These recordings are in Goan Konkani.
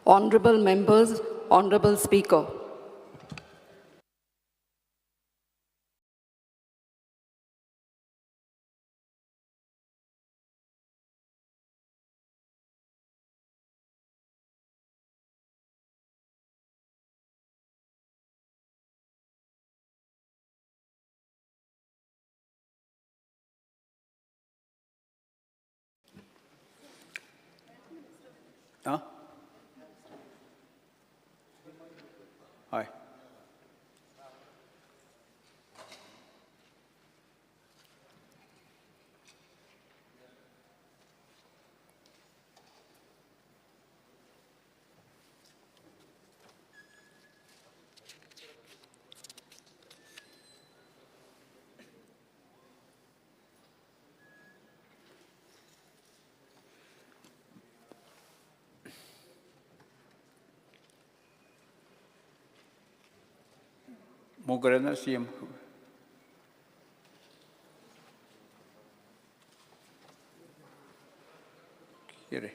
Honorable members, Honorable Speaker. Huh? हय. मूव करें ना सीएम. कितें?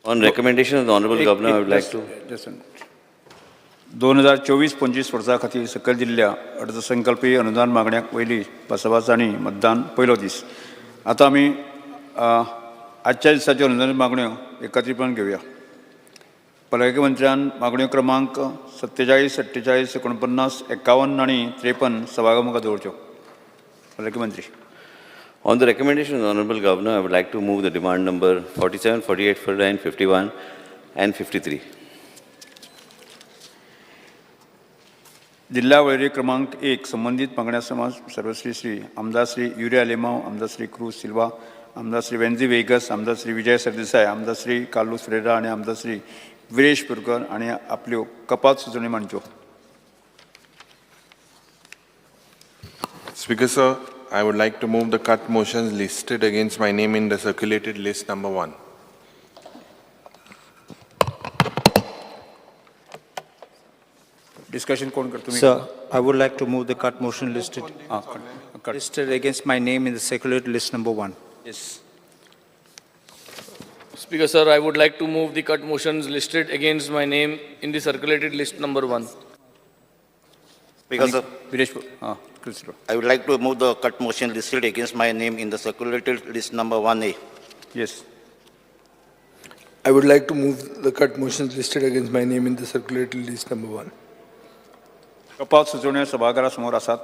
On recommendation of the Honorable Governor, I would like to. 2024-25 वर्सा खातीर सकयल दिल्ल्या अर्थसंकल्पीय अनुदान मागण्याक वयली भासाभास आनी मतदान पयलो दीस. आतां आमी आजच्या दिसाच्यो अनुदान मागण्यो एकत्रीपणान घेवया. भलायकी मंत्र्यान मागण्यो क्रमांक 47, 48, 49, 51 आनी 53 सभाघरा मुखार दवरच्यो. भलायकी मंत्री. On the recommendation of the Honorable Governor, I would like to move the demand number 47, 48, 49, 51 and 53. जिल्हा वळेरी क्रमांक 1 संबंधित मागण्या समाज सर्वश्री श्री आमदार श्री युरी आलेमाव, आमदार श्री क्रूज सिल्वा, आमदार श्री वेन्झी वेगस, आमदार श्री विजय सरदेसाय, आमदार श्री कार्लूस फेरेरा आनी आमदार श्री विरेश बोरकर आनी आपल्यो कपात सुचोवण्यो मांडच्यो. Speaker, sir, I would like to move the cut motions listed against my name in the circulated list number 1. Discussion कोण करता तुमी? Sir, I would like to move the cut motion listed, आं, cut. Listed against my name in the circulated list number 1. Yes. Speaker, sir, I would like to move the cut motions listed against my name in the circulated list number 1. Speaker, sir, Viresh, आं, Cruz Silva. I would like to move the cut motion listed against my name in the circulated list number 1A. Yes. I would like to move the cut motions listed against my name in the circulated list number 1. कपात सुचोवण्यो सभाघरा समोर आसात.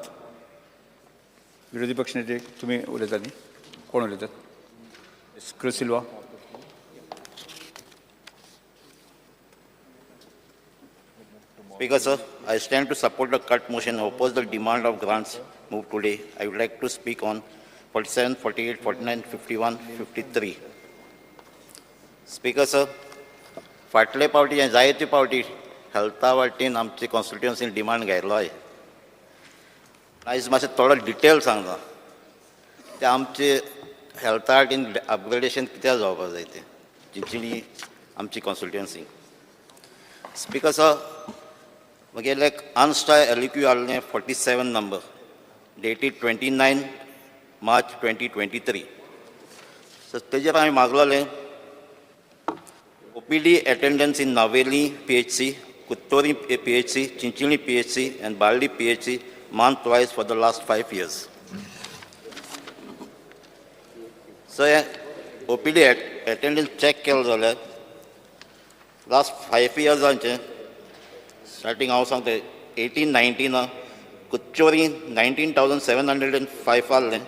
विरोधी पक्षनेते तुमी उलयतात न्ही? कोण उलयतात? Cruz Silva. Speaker, sir, I stand to support the cut motion and oppose the demand of grants moved today. I would like to speak on 47, 48, 49, 51, 53. Speaker, sir, फाटले पावटी जायते पावटी हेल्था वाटेन आमचे कॉन्स्टिट्युएन्सीन डिमांड घायलो आहे. आयज मातशें थोडो डिटेल सांगता ते आमचे हेल्था वाटेन अपग्रेडेशन कित्याक जावपाक जाय तें चिंचणी आमची कॉन्स्टिट्युएन्सी. स्पीकर सर, म्हगेलें अनस्टाय एल क्यू आहलें 47 number dated 29 March 2023. So तेजेर हांवें मागलोलें OPD attendance in Navelim PHC, Curtorim PHC, Chinchinim PHC and Balli PHC month wise for the last 5 years. So हें ओपीडी एटेंडन्स चॅक केलें जाल्यार लास्ट 5 इयर्सांचें स्टार्टींग हांव सांगता 18-19 कुच्चोरी 19,705 आहलें,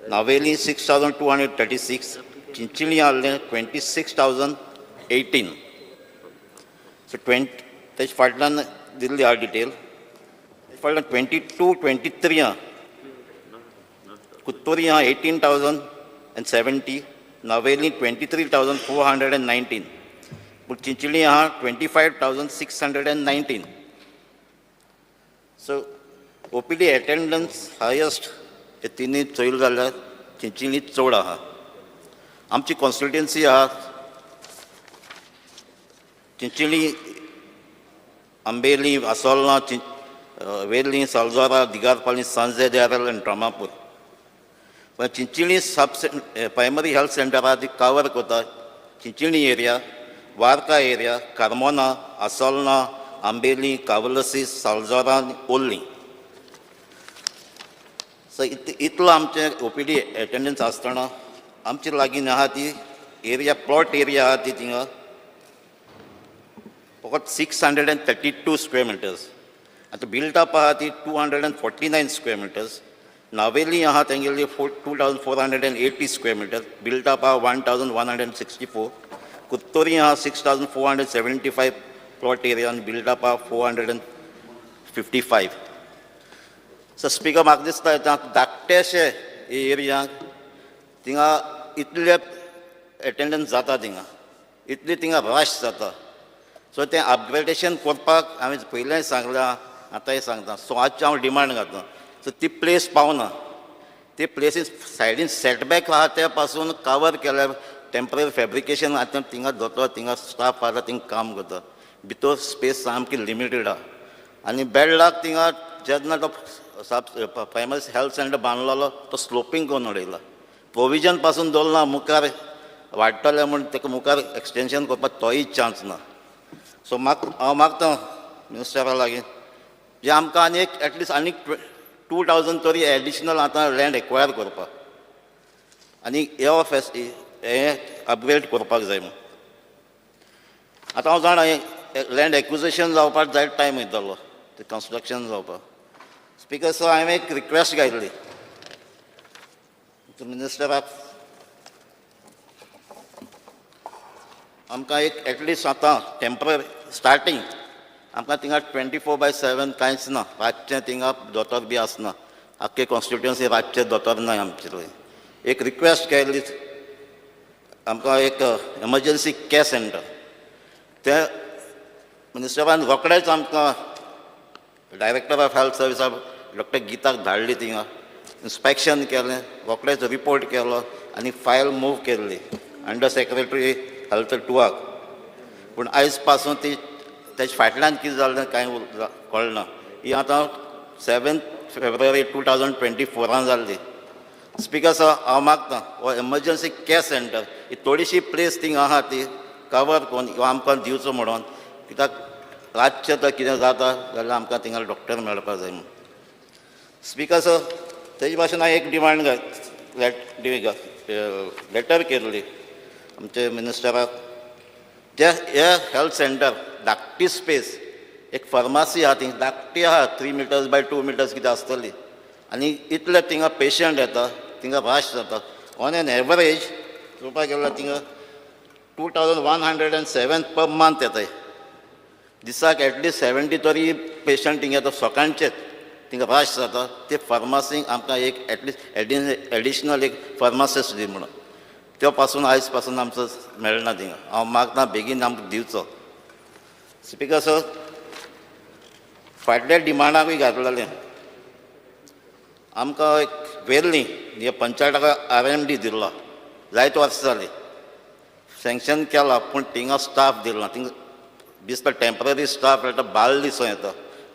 नावेली 6,236, चिंचिली आहलें 26,018. सो ट्वेंटी तेजे फाटल्यान दिल्ली आहा डिटेल. तेजे फाटल्यान 22-23 आहा, कुत्तोरी आहा 18,000 and 70, Navelim 23,419, पूण चिंचली आहा 25,619. So OPD attendance highest हे तिनूय चोयल जाल्यार चिंचली चड आहा. आमची कॉन्स्टिट्युएन्सी आहा चिंचली, आंबेली, आसोल्ला, वेर्ली, सालजोरा, दिगारपाली, सांजे देराल आनी ड्रामापूर. पण चिंचली सब प्रायमरी हेल्थ सेंटर आहा ती कवर करता चिंचली एरिया, वार्का एरिया, कार्मोना, आसोल्ना, आंबेली, कावलसी, सालजोरा आनी ओल्ली. सो इतलो आमचें ओपीडी एटेंडन्स आसतना आमचे लागीं आहा ती एरिया, प्लॉट एरिया आहा ती थिंगा फकत 632 square meters. आतां बिल्टअप आहा ती 249 square meters. Navelim आहा तेंगेली 2480 square meters, built up आहा 1164. कुत्तोरी आहा 6475 plot area आनी बिल्टअप आहा 455. सो स्पीकर, म्हाका दिसता धाकटेशे एरियांक थिंगा इतले एटेंडन्स जाता, थिंगा इतली थिंगा रश जाता. सो तें अपग्रेडेशन करपाक हांवें पयलेंय सांगलां, आतांय सांगता. सो आजचें हांव डिमांड घातला. सो ती प्लेस पावना, ती प्लेसीस सायडीन सेटबॅक आहा, ते पासून कवर केल्यार टेंपररी फेब्रिकेशन. आतां थिंगा दोतोर, थिंगा स्टाफ आसा, थिंगा काम करता. भितर स्पेस सामकी लिमिटेड आहा आनी बेडलाक थिंगा जेन्ना तो सब प्रायमरी हेल्थ सेंटर बांदलेलो तो स्लोपींग करून उडयला. प्रोविजन पासून दवरना. मुखार वाडटलें म्हूण ताका मुखार एक्सटेंशन करपाक तोय चान्स ना. सो म्हाका हांव मागता मिनिस्टरा लागीं जे आमकां आनी एक एटलिस्ट आनीक 2000 तरी एडिशनल आतां लँड एक्वायर करपाक आनी हे फेस हें अपग्रेड करपाक जाय म्हूण. आतां हांव जाणा, लँड एक्विजिशन जावपाक जायत टायम वयतलो, ते कन्स्ट्रक्शन जावपाक. स्पिकर सर, हांवें एक रिक्वेस्ट घातली मिनिस्टराक, आमकां एक एटलिस्ट आतां टेंपररी स्टार्टींग आमकां थिंगा 24/7 कांयच ना. रातचें थिंगा दोतोर बी आसना. आख्खे कॉन्स्टिट्युएन्सी रातचे दोतोर ना आमचे थंय. एक रिक्वेस्ट केल्ली, आमकां एक एमर्जन्सी कॅर सेंटर. ते मिनिस्टरान रोखडेच आमकां डायरेक्टर ऑफ हेल्थ सर्विसा डॉक्टर गीताक धाडली. थिंगा इन्स्पेक्शन केलें, रोखडेच रिपोर्ट केलो आनी फायल मूव केल्ली अंडर सेक्रेटरी हेल्थ टुवाक. पूण आयज पासून ती तेजे फाटल्यान कितें जालें कांय कळना. ही आतां 7 फेब्रुवारी 2024 जाल्ली. स्पिकर सर, हांव मागता हो एमर्जन्सी कॅर सेंटर ही थोडीशी प्लेस थिंगा आहा ती कवर करून किंवा आमकां दिवचो म्हणून, कित्याक रातचें तर कितें जाता जाल्यार आमकां थिंगा डॉक्टर मेळपाक जाय म्हणून. स्पिकर सर, तेजे भाशेन हांवें एक डिमांड लेटर केल्ली आमचे मिनिस्टराक, जे हे हेल्थ सेंटर धाकटी स्पेस, एक फार्मासी आहा ती धाकटी आहा, 3 meters by 2 meters कितें आसतली आनी इतले थिंगा पेशंट येता, थिंगा रश जाता. ऑन एन एवरेज चोवपाक गेल्यार थिंगा 2107 per month येताय. दिसाक एटलिस्ट 70 तरी पेशंट थिंगा येता. सकाळचेच थिंगा रश जाता. ते फार्मासीक आमकां एक एटलिस्ट एडिशनल एक फार्मासिस्ट दी म्हणून. त्यो पासून आयज पासून आमचो मेळना थिंगा. हांव मागता बेगीन आमकां दिवचो. स्पिकर सर, फाटल्या डिमांडाकूय घातलेलें, आमकां एक वेर्ली हे पंचायताक आरएमडी दिल्लो. जायते वर्सां जालीं सँक्शन केला, पूण थिंगा स्टाफ दिलो ना. थिंगा दिसता टेंपररी स्टाफ मेळटा, बाल्लीचो येता,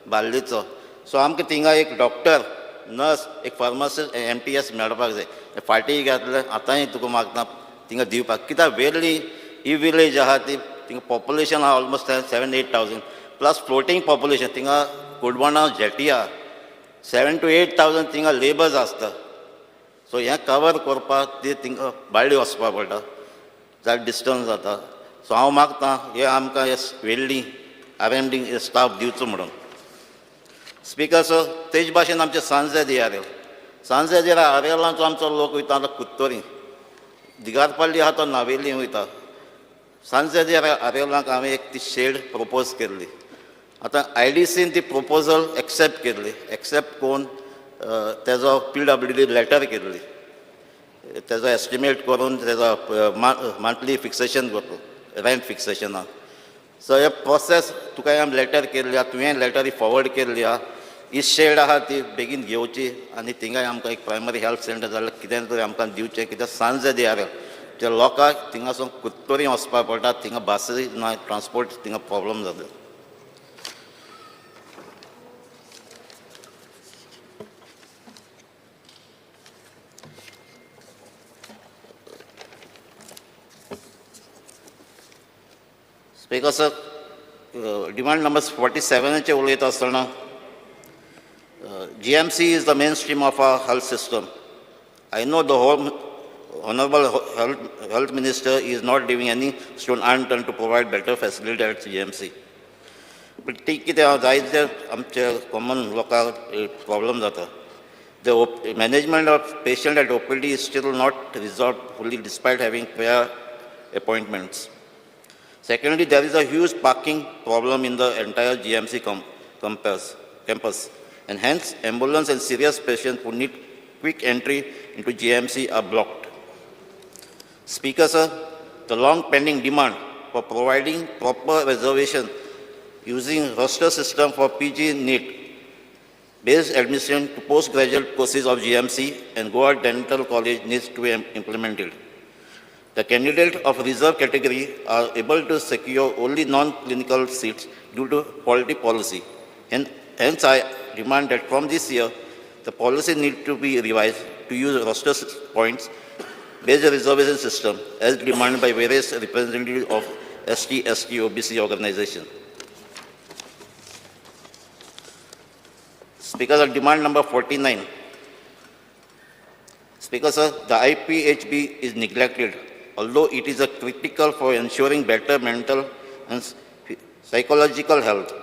बाल्लीचो. सो आमकां थिंगा एक डॉक्टर, नर्स, एक फार्मासिस्ट, एमटीएस मेळपाक जाय. फाटीं घातले, आतांय तुका मागता थिंगा दिवपाक, कित्याक वेर्ली ही विलेज आहा ती थिंगा पॉप्युलेशन आहा almost 7-8 thousand plus floating population. थिंगा कुडबणा जेटी आहा, 7 to 8 thousand थिंगा लेबर्स आसता. सो हें कवर करपाक ती थिंगा बाळ्ळी वचपा पडटा, जायते डिस्टन्स जाता. सो हांव मागता हे आमकां हे वेर्ली आरएमडी स्टाफ दिवचो म्हणून. स्पिकर सर, तेज भाशेन आमचे सांजे आरेल, सांजे आरेलाचो आमचो लोक वयता आतां कुत्तोरी, दिगारपल्ली आहा तो नावेली वयता. सांजे आरेलाक हांवें एक ती शेड प्रपोज केल्ली. आतां आयडीसीन ती प्रपोजल एक्सेप्ट केल्ली. एक्सेप्ट करून तेजो पीडब्ल्यूडी लेटर केल्ली. तेजो एस्टिमेट करून तेजो मंथली फिक्सेशन करता, रेंट फिक्सेशनाक. सो हे प्रोसेस तुका हांवें लेटर केल्ली आहा, तुवें लेटर फॉवर्ड केल्ली आहा. ही शेड आहा ती बेगीन घेवची आनी थिंगाय आमकां एक प्रायमरी हेल्थ सेंटर जाल्यार कितें तरी आमकां दिवचें, कित्याक सांज दियार ते लोकांक थिंगासून कुत्तोरी वचपाक पडटा, थिंगा बसूय ना, ट्रांसपोर्ट थिंगा प्रॉब्लम जाता. Speaker sir, demand number 47 उलयता आसतना, GMC is the mainstream of our health system. I know the whole Honorable Health Minister is not leaving any stone unturned to provide better facility at GMC. But ती कितें आहा, जायते आमचे कॉमन लोकांक प्रॉब्लम जाता. The management of patient at OPD is still not resolved fully despite having prior appointments. Secondly, there is a huge parking problem in the entire GMC campus, and hence ambulance and serious patients who need quick entry into GMC are blocked. Speaker sir, the long pending demand for providing proper reservation using roster system for PG NEET based admission to postgraduate courses of GMC and Goa Dental College needs to be implemented. The candidate of reserve category are able to secure only non-clinical seats due to quality policy. And hence I demand that from this year, the policy need to be revised to use roster points based reservation system as demanded by various representatives of ST, ST, OBC organization. Speaker, sir, demand number 49. Speaker, sir, the IPHB is neglected, although it is a critical for ensuring better mental and psychological health.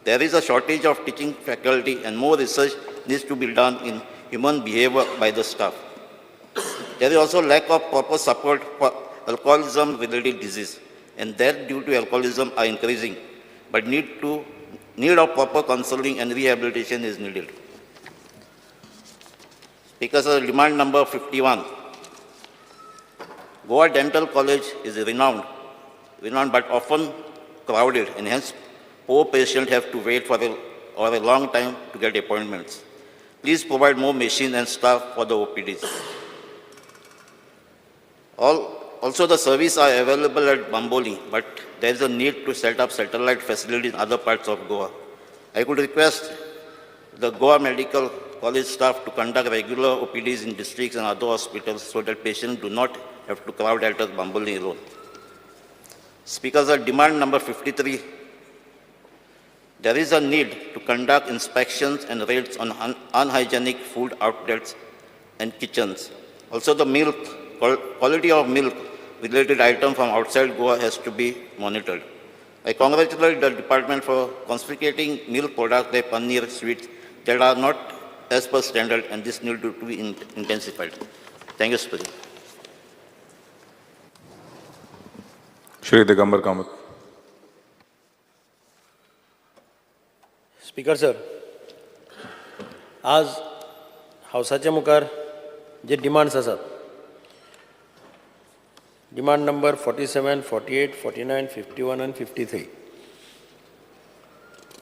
There is a shortage of teaching faculty and more research needs to be done in human behavior by the staff. There is also lack of proper support for alcoholism-related disease, and death due to alcoholism are increasing, but need of proper counseling and rehabilitation is needed. Speaker sir, demand number 51. Goa Dental College is renowned but often crowded, and hence poor patients have to wait for a long time to get appointments. Please provide more machines and staff for the OPDs. Also, the services are available at Bambolim, but there is a need to set up satellite facilities in other parts of Goa. I could request the Goa Medical College staff to conduct regular OPDs in districts and other hospitals so that patients do not have to crowd at Bambolim alone. Speakers, at demand number 53, there is a need to conduct inspections and raids on unhygienic food outlets and kitchens. Also, the milk, quality of milk related item from outside Goa has to be monitored. I congratulate the department for confiscating milk products like paneer, sweets that are not as per standard, and this need to be intensified. Thank you, Speaker. Shri Digambar Kamat. Speaker sir, आज हावसाच्या मुखार जे डिमांड्स आसात, demand number 47, 48, 49, 51 आनी 53,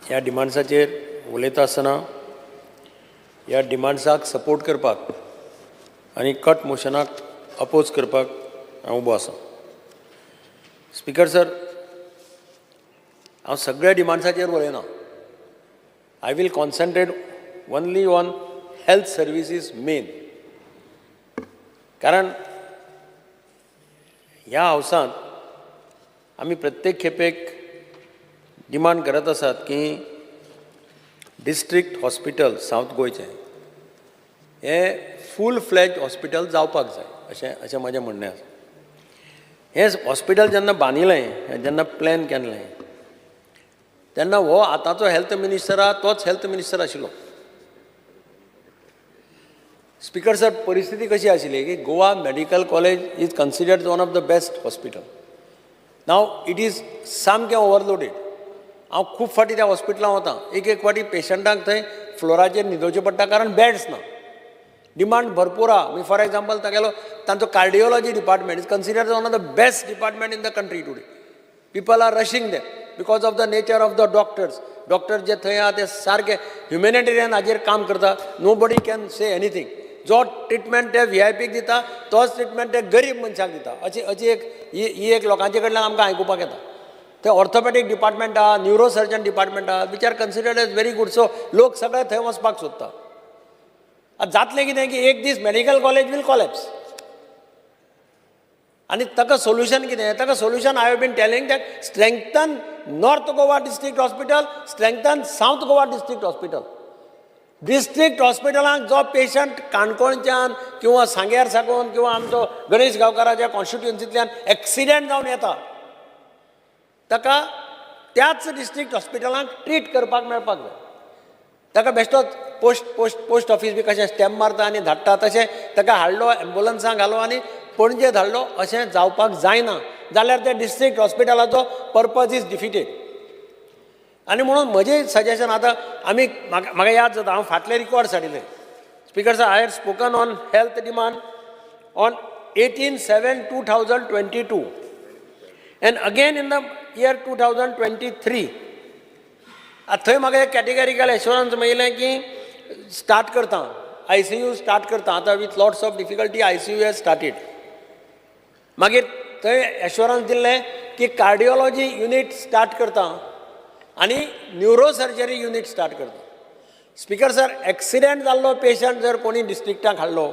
ह्या डिमांड्साचेर उलयता आसतना ह्या डिमांड्साक सपोर्ट करपाक आनी कट मोशनाक अपोज करपाक हांव उबो आसा. स्पीकर सर, हांव सगळ्या डिमांड्साचेर उलयना. I will concentrate only on health services main. कारण ह्या हावसांत आमी प्रत्येक खेपेक डिमांड करत आसात की डिस्ट्रिक्ट हॉस्पिटल सावथ गोंयचें हें फूल फ्लॅज हॉस्पिटल जावपाक जाय, अशें म्हजें म्हणणें आसा. हें हॉस्पिटल जेन्ना बांदिलें, जेन्ना प्लॅन केल्लें, तेन्ना हो आतांचो हेल्थ मिनिस्टर आहा तोच हेल्थ मिनिस्टर आशिल्लो. स्पीकर सर, परिस्थिती कशी आशिल्ली की Goa Medical College is considered one of the best hospital. Now it is सामकें ओवरलोडेड. हांव खूब फावटी त्या हॉस्पिटलांत वता, एक एक फावटी पेशंटांक थंय फ्लोराचेर न्हिदोवचें पडटा, कारण बेड्स ना. डिमांड भरपूर आहा. म्हणजे फॉर एग्जाम्पल तागेलो तांचो cardiology department is considered one of the best department in the country today. People are rushing there because of the nature of the doctors. Doctor जे थंय आहा ते सारके ह्युमॅनिटेरियन हाजेर काम करता. Nobody can say anything. जो ट्रिटमेंट ते व्ही I पीक दिता तोच ट्रिटमेंट ते गरीब मनशाक दिता. अशी अशी एक ही ही एक लोकांचे कडल्यान आमकां आयकुपाक येता. ते ऑर्थोपॅडीक डिपार्टमेंट आहा, न्युरोसर्जन डिपार्टमेंट आहा, which are considered as very good. So लोक सगळे थंय वचपाक सोदता. आतां जातलें कितें की एक दीस मेडिकल कॉलेज वील कॉलॅप्स. आनी ताका सोल्युशन कितें? ताका solution I have been telling that strengthen North Goa district hospital, strengthen South Goa district hospital. District हॉस्पिटलांत जो पेशंट काणकोणच्यान किंवा सांग्यार साकून किंवा आमचो गणेश गांवकाराच्या कॉन्स्टिट्युएन्सींतल्यान एक्सिडेंट जावन येता ताका त्याच डिस्ट्रिक्ट हॉस्पिटलांत ट्रीट करपाक मेळपाक जाय. ताका बेश्टोच पोस्ट पोस्ट पोस्ट ऑफीस बी कशें स्टॅम्प मारता आनी धाडटा तशें ताका हाडलो, एम्बुलन्साक घालो आनी पणजे धाडलो अशें जावपाक जायना. जाल्यार त्या डिस्ट्रिक्ट हॉस्पिटलाचो पर्पज is defeated. आनी म्हणून म्हजें सजेशन आतां आमी म्हाका म्हाका याद जाता हांव फाटले रिकॉर्ड्स हाडिल्ले. Speaker sir, I had spoken on health demand on 18/7/2022 and again in the year 2023. आतां थंय म्हाका एक कॅटेगरिकल एश्योरन्स मेळिल्लें की स्टार्ट करता, आयसीयू स्टार्ट करता. आतां with lots of difficulty ICU has started. मागीर थंय एश्योरन्स दिल्लें की कार्डियोलॉजी युनीट स्टार्ट करता आनी न्युरोसर्जरी युनीट स्टार्ट करता. स्पिकर सर, एक्सिडेंट जाल्लो पेशंट जर कोणी डिस्ट्रिक्टाक हाडलो,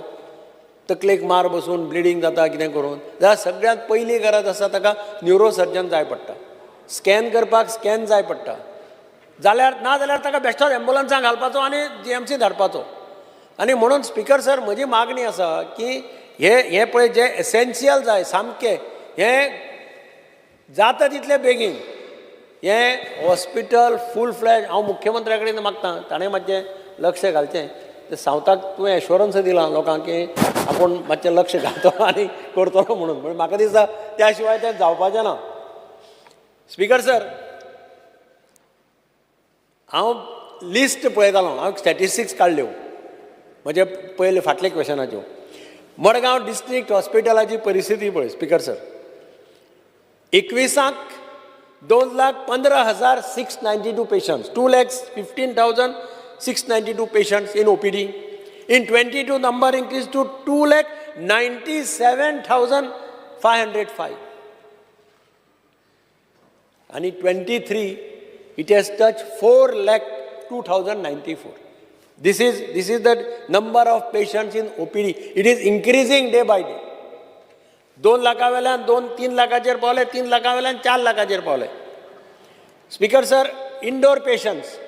तकलेक मार बसून ब्लिडींग जाता कितें करून जाल्यार सगळ्यांत पयली गरज आसा ताका न्युरोसर्जन जाय पडटा, स्कॅन करपाक स्कॅन जाय पडटा. जाल्यार ना जाल्यार ताका बेश्टोच एम्बुलन्साक घालपाचो आनी जीएमसी धाडपाचो. आनी म्हणून स्पिकर सर, म्हजी मागणी आसा की हे हे पळय जे एसेन्शियल जाय सामकें हें जाता तितले बेगीन हें हॉस्पिटल फूल फ्लॅज. हांव मुख्यमंत्र्या कडेन मागता ताणें मातशें लक्ष घालचें. तें सावथाक तुवें एश्योरन्स दिलां लोकांक की आपूण मातशें लक्ष घालतलो आनी करतलो म्हणून, पूण म्हाका दिसता त्या शिवाय तें जावपाचें ना. स्पिकर सर, हांव लिस्ट पळयतालो, हांव स्टॅटिस्टिक्स काडल्यो म्हजे पयले फाटले क्वेशनाच्यो. मडगांव डिस्ट्रिक्ट हॉस्पिटलाची परिस्थिती पळय speaker sir, 21आक 2,15,692 patients, 2,15,692 patients in OPD. In 22 number increase to 2,97,505 आनी 23 it has touch 4,02,094. This is the number of patients in OPD. It is increasing day by day. 2 लाखां वेल्यान 2-3 लाखाचेर पावले, 3 लाखां वेल्यान 4 लाखाचेर पावले. स्पिकर सर, इंडोर पेशंट्स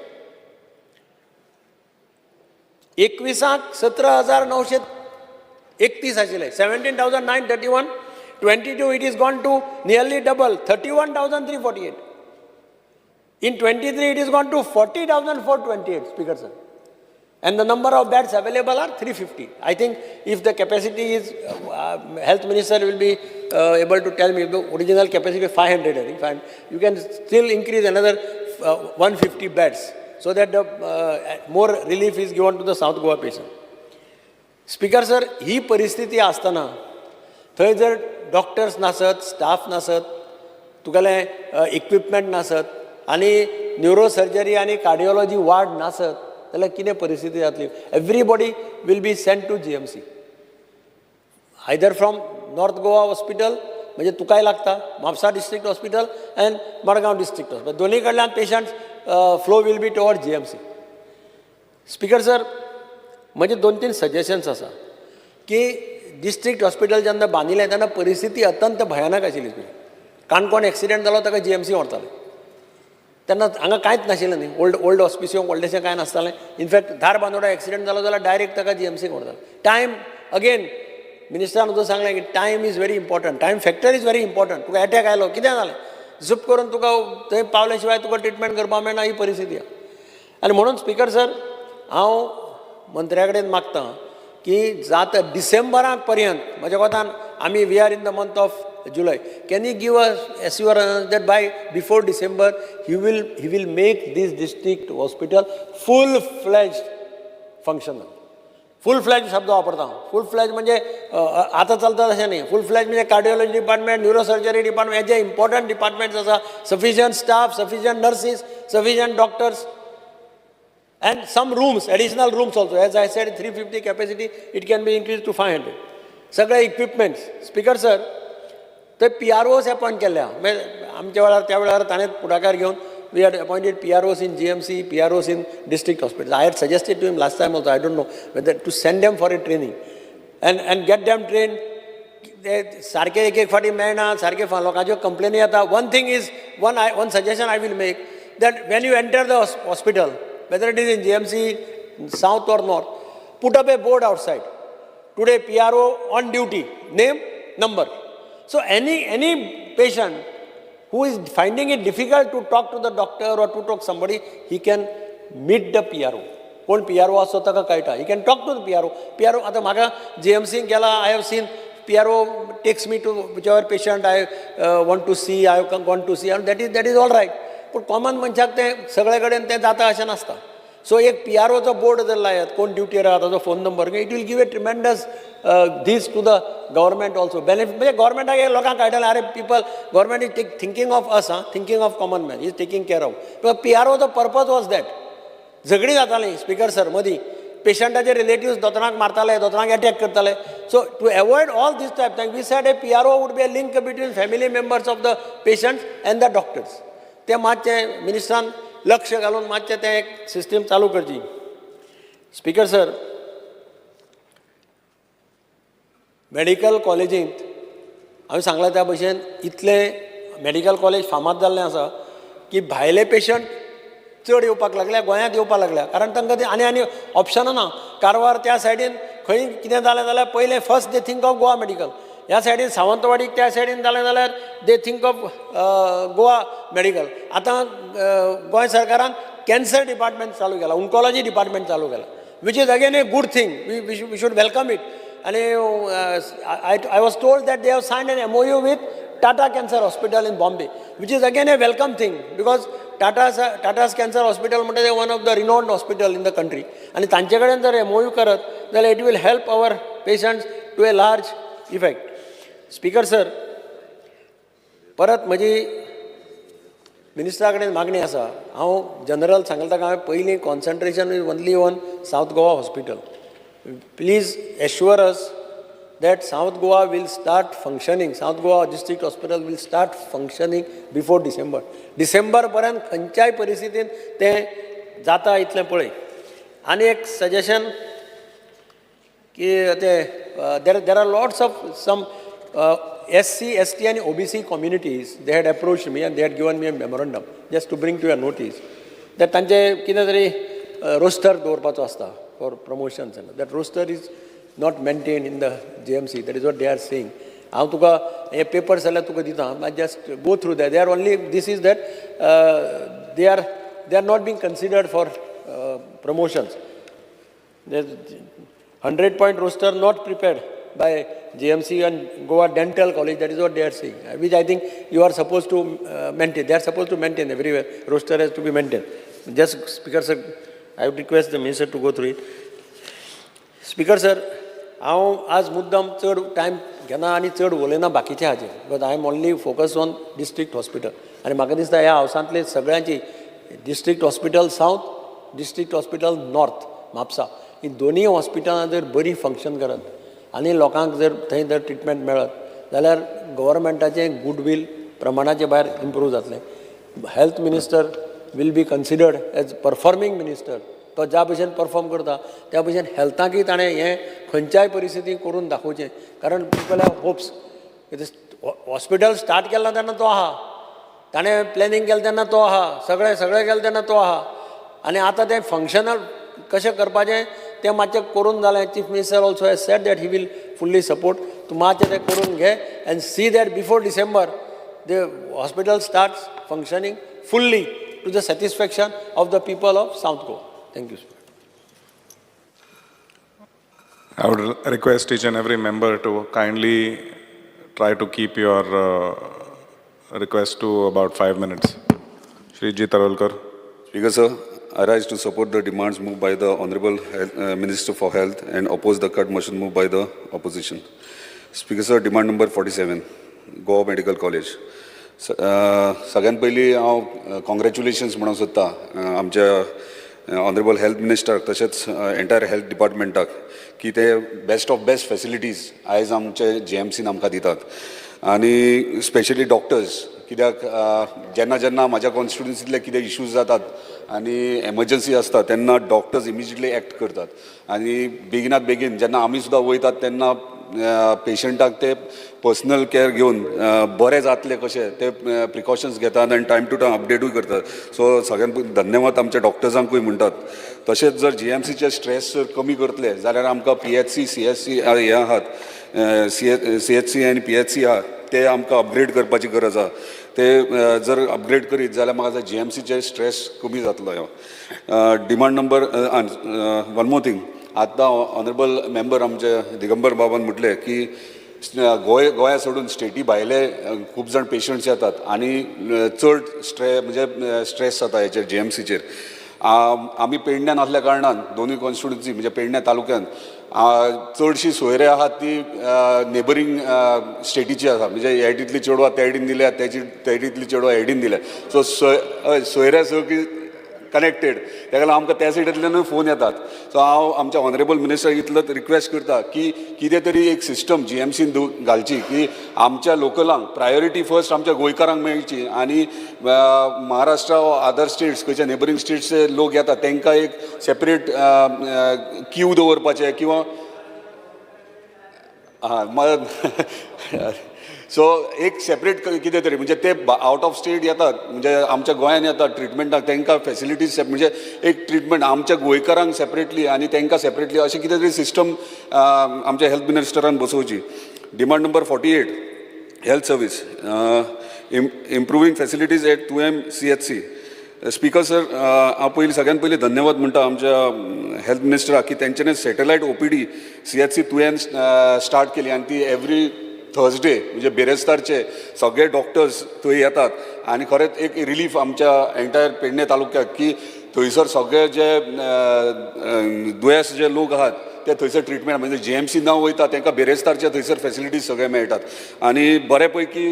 21आक 17,931 आशिल्ले, 17,931. 22 it is gone to nearly double, 31,348. In 23 it is gone to 40,428, Speaker sir. And the number of beds available are 350. I think if the capacity is, health minister will be able to tell me, the original capacity is 500, I think, 500. You can still increase another 150 beds so that the more relief is given to the South Goa patient. Speaker sir, ही परिस्थिती आसतना थंय जर डॉक्टर्स नासत, स्टाफ नासत, तुगेलें इक्विपमेंट नासत आनी न्युरोसर्जरी आनी कार्डियोलॉजी वार्ड नासत जाल्यार कितें परिस्थिती जातली? Everybody will be sent to GMC, either from North Goa hospital, म्हणजे तुकाय लागता Mapusa district hospital and Madgaon district hospital, दोन्ही कडल्यान patients flow will be toward GMC. Speaker sir, म्हजे दोन तीन सजेशन्स आसा की डिस्ट्रिक्ट हॉस्पिटल जेन्ना बांदिलें तेन्ना परिस्थिती अत्यंत भयानक आशिल्ली. काणकोण एक्सिडेंट जालो ताका जीएमसी व्हरताले. तेन्ना हांगा कांयच नाशिल्लें न्ही, ओल्ड ओल्ड हॉस्पिसियो व्हडलेशें कांय नासतालें. इनफॅक्ट धारबांदोडा एक्सिडेंट जालो जाल्यार डायरेक्ट ताका जीएमसीक व्हरताले. टायम अगेन मिनिस्टरान सुद्दां सांगलें की time is very important, time factor is very important. तुका एटॅक आयलो, कितें जालें, झूप करून तुका थंय पावले शिवाय तुका ट्रिटमेंट करपाक मेळना, ही परिस्थिती आहा. आनी म्हणून स्पिकर सर, हांव मंत्र्या कडेन मागता की जाता डिसेंबराक पर्यंत, म्हज्या कोतान आमी we are in the month of July, can you give us assurance that by before December he will make this district hospital full fledged functional? फूल फ्लॅज शब्द वापरता हांव. फूल फ्लॅज म्हणजे आतां चलता तशें न्ही. फूल फ्लॅज म्हणजे कार्डियोलॉजी डिपार्टमेंट, न्युरोसर्जरी डिपार्टमेंट, हे जे इम्पॉर्टंट डिपार्टमेंट्स आसा, sufficient staff, sufficient nurses, sufficient doctors and some rooms, additional rooms also. As I said, 350 capacity, it can be increase to 500. सगळे इक्विपमेंट्स. स्पीकर सर, ते पी आर ओस अपॉयंट केल्ले आहा. म्हणजे आमच्या वेळार, त्या वेळार ताणें फुडाकार घेवन we had appointed PROs in GMC, PROs in district hospital. I had suggested to him last time also, I don't know whether to send them for a training and get them train. ते सारके एक एक फावटी मेळना सारके, लोकांच्यो कंप्लेनी येता. One thing is, one suggestion I will make, that when you enter the hospital, whether it is in GMC South or North, put up a board outside, "Today PRO on duty, name, number." So any patient who is finding it difficult to talk to the doctor or to talk somebody, he can meet the PRO. कोण पी आर ओ आसतो ताका कळटा, he can talk to the PRO. PRO आतां म्हाका जी एम सीन गेला, I have seen PRO takes me to whichever patient I want to see, I want to see, आनी that is all right. पूण कॉमन मनशाक तें सगळे कडेन तें जाता अशें नासता. सो एक पी आर ओचो बोर्ड जर लायत, कोण ड्युटीर आहा ताजो phone number, it will give a tremendous this to the government also, benefit. म्हणजे गव्हर्मेंटाक लोकांक कळटलें, अरे, people, government is take thinking of us, आं, thinking of common man, is taking care of. P R Ocho purpose was that. झगडीं जातालीं स्पीकर सर मदीं, पेशंटाचे रिलेटिव्स दोतोरांक मारताले, दोतोरांक एटॅक करताले. So to avoid all this type, we said a PRO would be a link between family members of the patients and the doctors. तें मातशें मिनिस्टरान लक्ष घालून मातशें तें एक सिस्टम चालू करची. स्पीकर सर, मेडिकल कॉलेजींत हांवें सांगलां त्या भशेन इतलें मेडिकल कॉलेज फामाद जाल्लें आसा की भायले पेशंट चड येवपाक लागल्या, गोंयांत येवपाक लागल्या, कारण तांकां ते आनी आनी ऑप्शनां ना. कारवार त्या सायडीन खंय कितें जालें जाल्यार पयलें first they think of Goa Medical. ह्या सायडीन सावंतवाडीक त्या सायडीन जालें जाल्यार they think of Goa Medical. आतां गोंय सरकारान कॅन्सर डिपार्टमेंट चालू केला, ओंकोलॉजी डिपार्टमेंट चालू केला, which is again a good thing. We should welcome it. आनी I was told that they have signed an MOU with Tata Cancer Hospital in Bombay, which is again a welcome thing, because Tata's Cancer Hospital म्हणटा ते one of the renowned hospital in the country. आनी तांचे कडेन जर एमओयू करत जाल्यार it will help our patients to a large effect. Speaker sir, परत म्हजी मिनिस्टरा कडेन मागणी आसा. हांव जनरल सांगला ताका हांवें, पयलीं concentration is only on South Goa Hospital. Please assure us that South Goa will start functioning, South Goa District Hospital will start functioning before December. December पर्यंत खंयच्याय परिस्थितीन तें जाता इतलें पळय. आनी एक सजेशन की ते there are lots of some SC, ST and OBC communities, they had approached me and they had given me a memorandum, just to bring to your notice, that तांचे कितें तरी रोस्टर दवरपाचो आसता for promotions, and that roster is not maintained in the GMC. That is what they are saying. हांव तुका हे पेपर्स जाल्यार तुका दिता, just go through that. They are only, this is that they are not being considered for promotions. 100 point roster not prepared by GMC and Goa Dental College, that is what they are saying, which I think you are supposed to maintain. They are supposed to maintain everywhere. Roster has to be maintained. Just, Speaker sir, I would request the minister to go through it. Speaker sir, हांव आज मुद्दम चड टायम घेना आनी चड उलयना बाकीच्या हाजेर, because I am only focus on district hospital. आनी म्हाका दिसता ह्या हावसांतले सगळ्यांची District Hospital South, District Hospital North Mapusa ही दोनूय हॉस्पिटलां जर बरी फंक्शन करत आनी लोकांक जर थंय जर ट्रिटमेंट मेळत जाल्यार गव्हर्मेंटाचें गुडवील प्रमाणाचे भायर इम्प्रूव जातलें. Health minister will be considered as performing minister. तो ज्या भशेन परफॉर्म करता त्या भशेन हेल्थाकय ताणें हें खंयच्याय परिस्थितीक करून दाखोवचें, कारण people have hopes. Hospital start केलां तेन्ना तो आहा, ताणें प्लॅनिंग केलें तेन्ना तो आहा, सगळें सगळें केलें तेन्ना तो आहा, आनी आतां तें फंक्शनल कशें करपाचें तें मातशें करून जालें. Chief Minister also has said that he will fully support. तूं मातशें तें करून घे and see that before December the hospital starts functioning fully to the satisfaction of the people of South Goa. Thank you. I would request each and every member to kindly try to keep your request to about 5 minutes. Shri G. Tarolkar. Speaker sir, I rise to support the demands moved by the Honorable Health, Minister for Health and oppose the cut motion moved by the opposition. Speaker sir, demand number 47, Goa Medical College. सगळ्यात पयलीं हांव कॉंग्रेच्युलेशन्स म्हणूंक सोदता आमच्या ऑनरेबल हेल्थ मिनिस्टराक तशेंच एंटायर हेल्थ डिपार्टमेंटाक की ते बेस्ट ऑफ बेस्ट फॅसिलिटीज आयज आमचे जीएमसीन आमकां दितात आनी स्पेशली डॉक्टर्स, कित्याक जेन्ना जेन्ना म्हाज्या कॉन्स्टिट्युन्सींतले कितें इश्यूज जातात आनी एमर्जन्सी आसता तेन्ना डॉक्टर्स इमिजिएटली एक्ट करतात आनी बेगिनात बेगीन जेन्ना आमी सुद्दां वयतात तेन्ना पेशंटाक ते पर्सनल केअर घेवन बरे जातले कशे ते प्रिकॉशन्स घेतात आनी टायम टू टायम अपडेटूय करतात. सो सगळ्यांत पयलीं धन्यवाद आमच्या डॉक्टर्सांकूय म्हणटात. तशेंच जर जीएमसीचे स्ट्रेस जर कमी करतले जाल्यार आमकां पीएचसी, सीएचसी हे आहात, सीएचसी आनी पीएचसी आहा, ते आमकां अपग्रेड करपाची गरज आहा. ते जर अपग्रेड करीत जाल्यार म्हाका जीएमसीचे स्ट्रेस कमी जातलो. Demand number, one more thing, आतां ऑनरेबल मेंबर आमचे दिगंबर बाबान म्हटलें की गोंय गोंया सोडून स्टेटी भायले खूब जाण पेशंट्स येतात आनी चड म्हणजे स्ट्रेस जाता हेचेर, जीएमसीचेर. आमी पेडण्यान आसल्या कारणान दोनूय कॉन्स्टिट्युन्सी म्हणजे पेडण्या तालुक्यान चडशी सोयरे आहात ती नेबरींग स्टेटीची आसा. म्हणजे हेडींतली चेडवां त्या हेडीन दिल्या, तेची तेडींतली चेडवां हेडीन दिल्या. सो हय, सोयऱ्या सगळीं कनेक्टेड. ताका लागून आमकां त्या सायडींतल्यानूय फोन येतात. सो हांव आमच्या ऑनरेबल मिनिस्टर इतलोच रिक्वेस्ट करता की कितें तरी एक सिस्टम जीएमसीन घालची की आमच्या लोकलांक प्रायोरिटी फर्स्ट, आमच्या गोंयकारांक मेळची आनी महाराष्ट्र, अदर स्टेट्स, खंयच्या नेबरींग स्टेट्सचे लोक येतात तांकां एक सेपरेट क्यू दवरपाचें किंवा हां, मग सो एक सेपरेट कितें तरी, म्हणजे ते आवट ऑफ स्टेट येतात, म्हणजे आमच्या गोंयान येतात ट्रिटमेंटाक, तांकां फेसिलिटीज, म्हणजे एक ट्रिटमेंट आमच्या गोंयकारांक सेपरेटली आनी तांकां सेपरेटली, अशें कितें तरी सिस्टम आमच्या health मिनिस्टरान बसोवची. Demand number 48, health service, improving facilities at Thuvem CHC. Speaker sir, हांव पयलीं सगळ्यात पयलीं धन्यवाद म्हणटा आमच्या हेल्थ मिनिस्टराक की तेंच्यांनी सॅटेलायट ओपीडी सीएचसी तुयेन स्टार्ट केली आनी ती एवरी थर्सडे, म्हणजे बिरेस्तारचे सगळे डॉक्टर्स थंय येतात आनी खरेंच एक रिलीफ आमच्या एंटायर पेडणे तालुक्याक की थंयसर सगळे जे दुयेंस जे लोक आहात ते थंयसर ट्रिटमेंट, म्हणजे जीएमसी न वयता तांकां बिरेस्तारचे थंयसर फेसिलिटीज सगळे मेळटात आनी बरे पैकी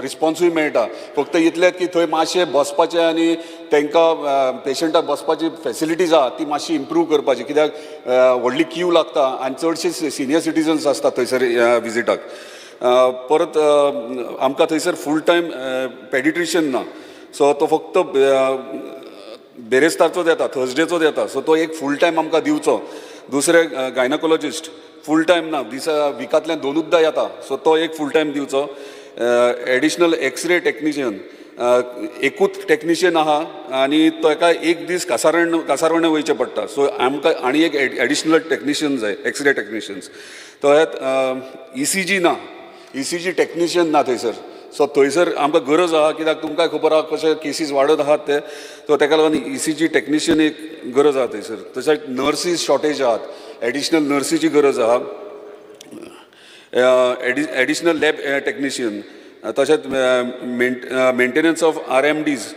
रिस्पॉन्सूय मेळटा. फक्त इतलेंच की थंय मातशें बसपाचें आनी तांकां पेशंटाक बसपाची फेसिलिटीज आहा ती मातशी इम्प्रूव करपाची, कित्याक व्हडली क्यू लागता आनी चडशे सिनियर सिटीजन्स आसता थंयसर विजिटाक. परत आमकां थंयसर फूल टायम पेडिट्रिशियन ना. सो तो फक्त बेरेस्तारचोच येता, थर्सडेचोच येता. सो तो एक फूल टायम आमकां दिवचो. दुसरें, गायनकोलॉजिस्ट फूल टायम ना, दिसा विकांतल्यान दोनुद्दां येता. सो तो एक फूल टायम दिवचो. एडिशनल एक्सरे टॅक्निशियन, एकूच टॅक्निशियन आहा आनी ताका एक दीस कासारवर्णे वयचें पडटा. सो आमकां आनी एक एडिशनल टॅक्निशियन जाय, एक्सरे टॅक्निशियन्स. तशेंच ईसीजी ना, ईसीजी टॅक्निशियन ना थंयसर. सो थंयसर आमकां गरज आहा, कित्याक तुमकां खबर आहा कशे केसीस वाडत आहात ते. सो ताका लागून ईसीजी टॅक्निशियन एक गरज आहा थंयसर. तशेंच नर्सीस शॉर्टेज आहात, एडिशनल नर्सीची गरज आहा, एडिशनल लॅब टॅक्निशियन, तशेंच मेंटेनन्स ऑफ आरएमडीज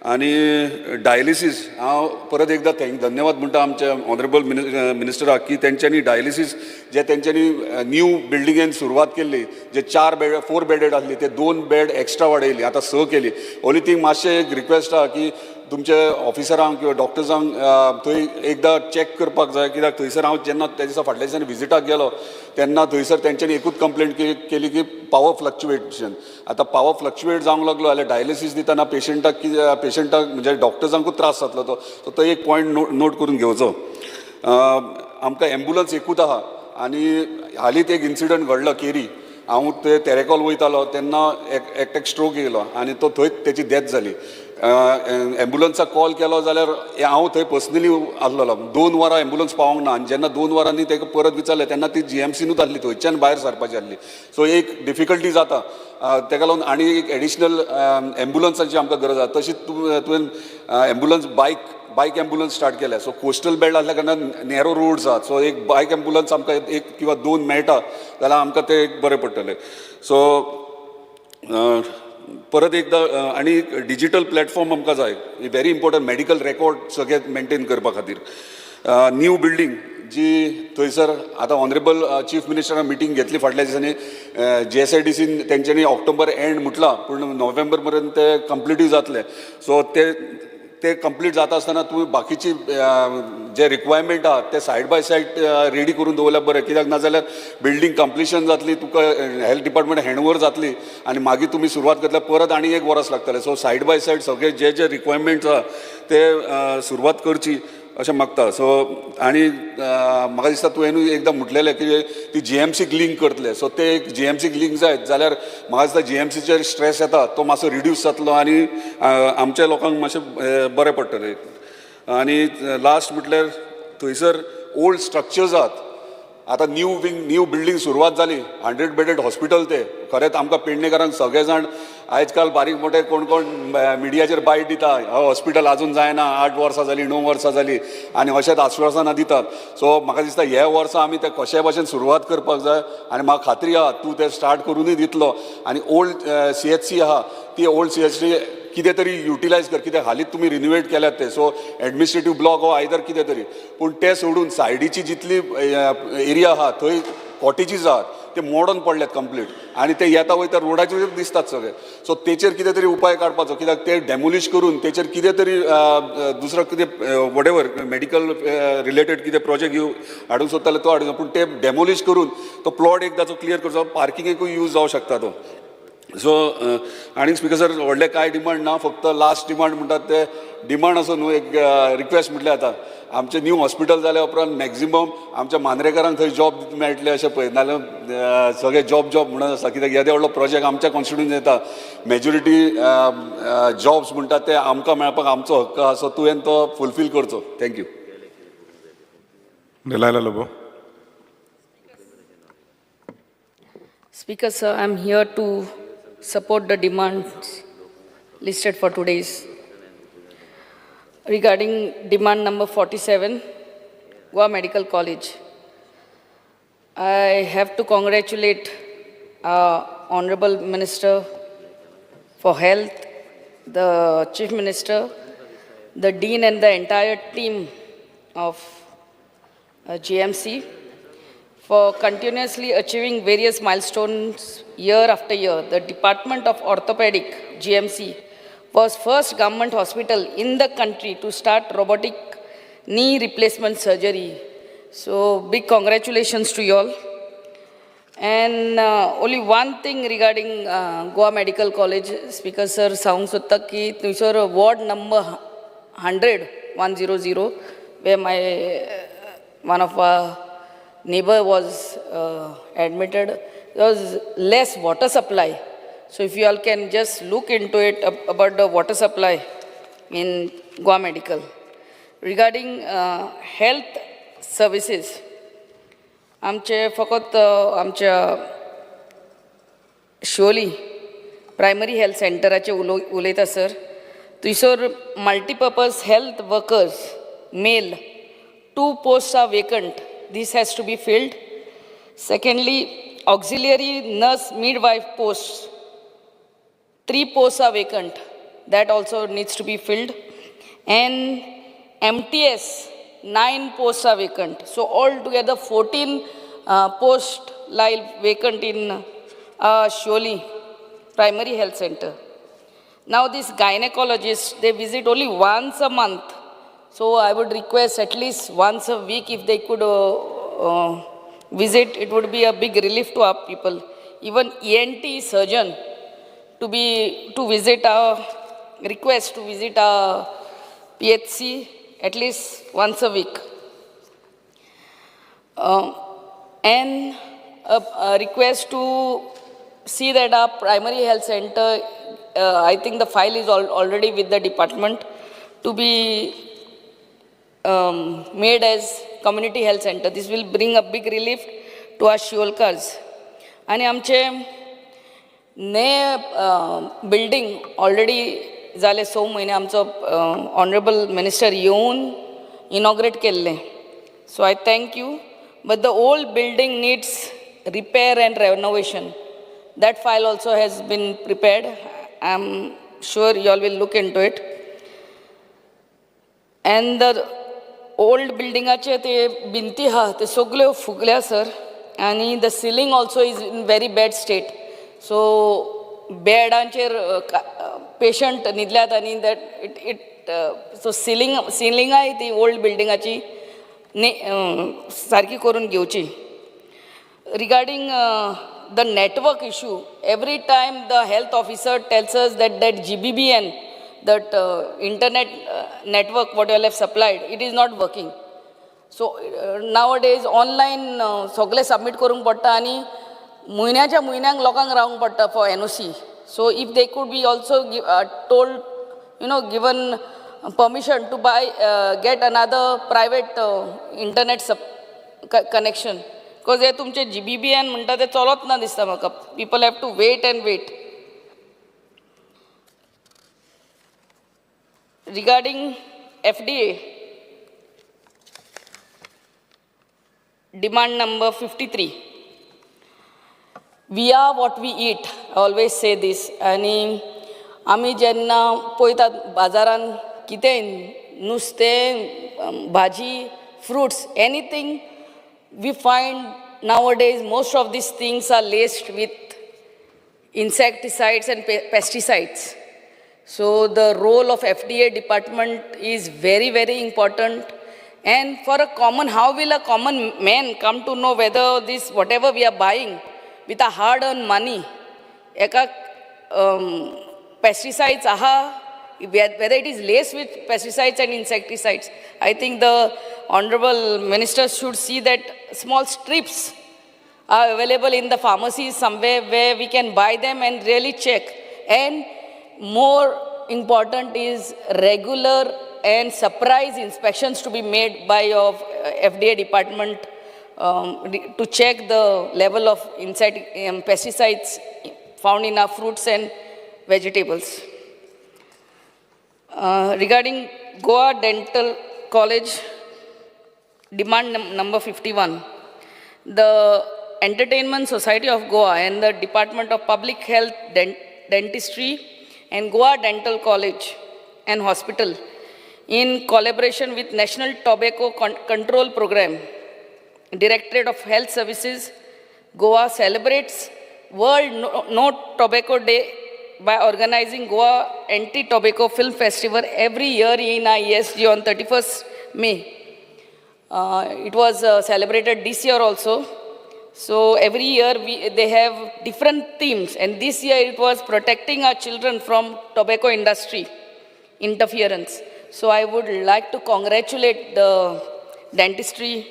आनी डायलिसीस. हांव परत एकदां thank धन्यवाद म्हणटा आमच्या ऑनरेबल मिनिस्टराक की तेंच्यांनी डायलिसीस जे तेंच्यांनी न्यू बिल्डिंगेन सुरवात केल्ली, जे चार बेड, फोर बेडेड आसली, ते दोन बेड एक्स्ट्रा वाडयली, आतां स केली. ओनली थिंग, मातशें एक रिक्वेस्ट आहा की तुमचे ऑफिसरांक किंवा डॉक्टर्सांक थंय एकदां चॅक करपाक जाय, कित्याक थंयसर हांव जेन्ना त्या दिसा फाटल्या दिसांनी विजिटाक गेलो तेन्ना थंयसर तेंच्यांनी एकूच कंप्लेंट केली की पावर फ्लक्च्युएशन. आतां पावर फ्लक्च्युएट जावंक लागलो जाल्यार डायलिसीस दितना पेशंटाक कितें, पेशंटाक म्हणजे डॉक्टर्सांकूच त्रास जातलो तो. सो तो एक पॉयंट नोट करून घेवचो. आमकां एम्बुलन्स एकूच आहा आनी हालींच एक इन्सिडंट घडलो केरी. हांव ते तेरेकॉल वयतालो तेन्ना एक एकट्याक स्ट्रोक येयलो आनी तो थंयच तेची डेथ जाली. एम्बुलन्साक कॉल केलो जाल्यार हांव थंय पर्सनली आसलेलो, 2 वरां एम्बुलन्स पावोंक ना आनी जेन्ना 2 वरांनी ताका परत विचारलें तेन्ना ती जीएमसीनूच आसली, थंयच्यान भायर सरपाची आसली. सो एक डिफिकल्टी जाता. ताका लागून आनी एक एडिशनल एम्बुलन्साची आमकां गरज आसा. तशीच तुवें एम्बुलन्स बायक एम्बुलन्स स्टार्ट केल्या. सो कोस्टल बेल्ट आसल्या कारणान नॅरो रोड्स आहात. सो एक बायक एम्बुलन्स आमकां एक किंवा दोन मेळटा जाल्यार आमकां तें एक बरें पडटलें. सो परत एकदां आनी डिजिटल प्लॅटफॉर्म आमकां जाय, व्हेरी इम्पॉर्टंट, मॅडिकल रेकॉर्ड सगळे मेंटेन करपा खातीर. न्यू बिल्डींग जी थंयसर आतां ऑनरेबल चीफ मिनिस्टरान मिटींग घेतली फाटल्या दिसांनी, जीएसआयडीसीन तेंच्यांनी ऑक्टोबर एंड म्हटलां, पूण नोव्हेंबर पर्यंत ते कंप्लिटूय जातले. सो ते ते कंप्लीट जाता आसतना तुमी बाकीची जे रिक्वायरमेंट आहा ते सायड बाय सायड रेडी करून दवरल्यार बरें, कित्याक नाजाल्यार बिल्डींग कंप्लिशन जातली, तुका हेल्थ डिपार्टमेंट हँड ओवर जातली आनी मागीर तुमी सुरवात करतले, परत आनी एक वर्स लागतलें. सो सायड बाय सायड सगळे जे जे रिक्वायरमेंट्स आहा ते सुरवात करची अशें मागता. सो आनी म्हाका दिसता तुवेंनूय एकदां म्हटलेलें की ती जीएमसीक लिंक करतले. सो ते एक जीएमसीक लिंक जायत जाल्यार म्हाका दिसता जीएमसीचेर स्ट्रेस येता तो मातसो रिड्यूस जातलो आनी आमच्या लोकांक मातशें बरें पडटलें. आनी लास्ट म्हटल्यार थंयसर ओल्ड स्ट्रक्चर्स आहात. आतां न्यू विंग, न्यू बिल्डींग सुरवात जाली, 100 बेडेड हॉस्पिटल. ते खरेंच आमकां पेडणेकारांक सगळे जाण आयज काल बारीक मोठे कोण कोण मिडियाचेर बायट दिता, हॉस्पिटल अजून जायना, 8 वर्सां जालीं, 9 वर्सां जालीं आनी अशेंच आश्वासनां दितात. सो म्हाका दिसता हे वर्सा आमी ते कशे भाशेन सुरवात करपाक जाय आनी म्हाका खात्री आहा तूं तें स्टार्ट करुनूय दितलो. आनी ओल्ड सीएचसी आहा, ती ओल्ड सीएचसी कितें तरी युटिलायज कर, कित्याक हालींच तुमी रिनोवेट केल्यात ते. सो एडमिनिस्ट्रेटीव ब्लॉक हो आयदर कितें तरी, पूण ते सोडून सायडीची जितली एरिया आहा थंय कॉटेजीस आहात, ते मोडोन पडल्यात कंप्लीट आनी ते येता वयता रोडाचेर दिसतात सगळे. सो तेचेर कितें तरी उपाय काडपाचो, कित्याक ते डेमोलिश करून तेचेर कितें तरी दुसरो कितें what ever medical related कितें प्रोजेक्ट हाडूंक सोदता जाल्यार तो हाडूंक, पूण ते डेमोलिश करून तो प्लॉट एकदाचो क्लियर करचो, पार्किंगेकूय यूज जावंक शकता तो. सो आनी स्पिकर सर, व्हडले कांय डिमांड ना, फक्त लास्ट डिमांड म्हणटात ते डिमांड असो न्हू, एक रिक्वेस्ट म्हटल्यार जाता, आमचें न्यू हॉस्पिटल जाल्या उपरांत मॅक्झिमम आमच्या मांद्रेकारांक थंय जॉब मेळटले अशें पळय, नाजाल्यार सगळे जॉब जॉब म्हणून आसता, कित्याक येदे व्हडलो प्रोजेक्ट आमच्या कॉन्स्टिट्युन्सीन येता, मेजॉरिटी जॉब्स म्हणटात ते आमकां मेळपाक आमचो हक्क आसा. सो तुवें तो फुलफील करचो. Thank you. Delilah Lobo. Speaker, sir, I'm here to support the demands listed for today's. Regarding demand number 47, Goa Medical College, I have to congratulate our Honorable Minister for Health, the Chief Minister, the Dean and the entire team of GMC for continuously achieving various milestones year after year. The Department of Orthopedic, GMC, was first government hospital in the country to start robotic knee replacement surgery. So big congratulations to you all. And only one thing regarding Goa Medical College, Speaker sir, सांगूंक सोदता की थंयसर ward number 100, 100, where my one of our neighbor was admitted, there was less water supply. So if you all can just look into it about the water supply in Goa Medical. Regarding health services, आमचे फकत आमच्या शिवोली प्रायमरी हेल्थ सेंटराचे उलयता सर. थंयसर multipurpose health workers male, two posts are vacant. This has to be filled. Secondly, auxiliary nurse midwife posts, three posts are vacant. That also needs to be filled. And MTS, nine posts are vacant. So altogether 14 posts lie vacant in Siolim Primary Health Center. Now these gynecologists, they visit only once a month. So I would request at least once a week if they could visit, it would be a big relief to our people. Even ENT surgeon to visit our, request to visit our PHC at least once a week. And a request to see that our primary health center, I think the file is already with the department, to be made as community health center. This will bring a big relief to our Shiolkars. आणि आमचे ने बिल्डींग ऑलरेडी जाले 6 म्हयने, आमचो ऑनरेबल मिनिस्टर येवन इनॉग्रेट केल्लें. So I thank you, but the old building needs repair and renovation. That file also has been prepared. I am sure you all will look into it. And the old बिल्डिंगाचे ते भिंती आहा ते सगल्यो फुगल्या सर, आनी the ceiling also is in very bad state. So बेडांचेर पेशंट न्हिदल्यात आनी that it it so ceiling सिलिंगाय ती ओल्ड बिल्डिंगाची ने सारकी करून घेवची. Regarding the network issue, every time the health officer tells us that GBBN, that internet network what you all have supplied, it is not working. So nowadays online सगळें सबमीट करूंक पडटा आनी म्हयन्याच्या म्हयन्याक लोकांक रावंक पडटा for NOC. So if they could be also told, given permission to buy, get another private internet connection, because हे तुमचे जीबीबीएन म्हणटा ते चलत ना दिसता म्हाका. People have to wait and wait. Regarding FDA, demand number 53. We are what we eat. I always say this. आनी आमी जेन्ना पळयतात बाजारान कितेंय नुस्तें, भाजी, fruits, anything we find nowadays, most of these things are laced with insecticides and pesticides. So the role of FDA department is very, very important. And for a common, how will a common man come to know whether this, whatever we are buying with a hard-earned money, एका pesticides aha, whether it is laced with pesticides and insecticides. I think the honorable minister should see that small strips are available in the pharmacies somewhere where we can buy them and really check. And more important is regular and surprise inspections to be made by your FDA department to check the level of pesticides found in our fruits and vegetables. Regarding Goa Dental College, demand number 51, the Entertainment Society of Goa and the Department of Public Health Dentistry and Goa Dental College and Hospital, in collaboration with National Tobacco Control Program, Directorate of Health Services, Goa celebrates World No Tobacco Day by organizing Goa Anti-Tobacco Film Festival every year in ISG on 31st May. It was celebrated this year also. So every year they have different themes, and this year it was protecting our children from tobacco industry interference. So I would like to congratulate the dentistry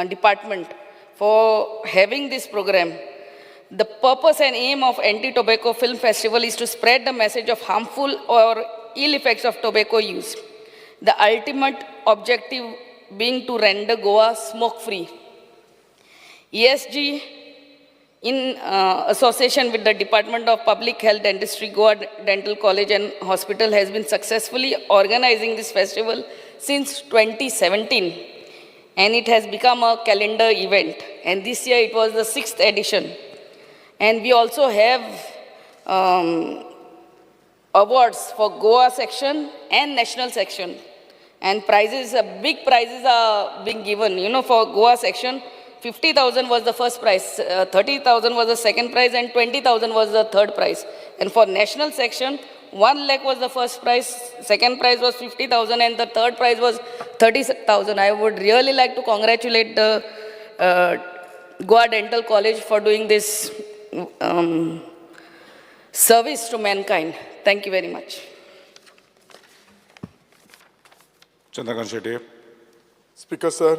department for having this program. The purpose and aim of Anti-Tobacco Film Festival is to spread the message of harmful or ill effects of tobacco use. The ultimate objective being to render Goa smoke-free. ESG, in association with the Department of Public Health Dentistry, Goa Dental College and Hospital, has been successfully organizing this festival since 2017, and it has become a calendar event. And this year it was the 6th edition. And we also have awards for Goa section and national section. And prizes, big prizes are being given. For Goa section, 50,000 was the first prize, 30,000 was the second prize, and 20,000 was the third prize. And for national section, 1 lakh was the first prize, second prize was 50,000, and the third prize was 30,000. I would really like to congratulate the Goa Dental College for doing this service to mankind. Thank you very much. Chandrakant Shetye. Speaker sir,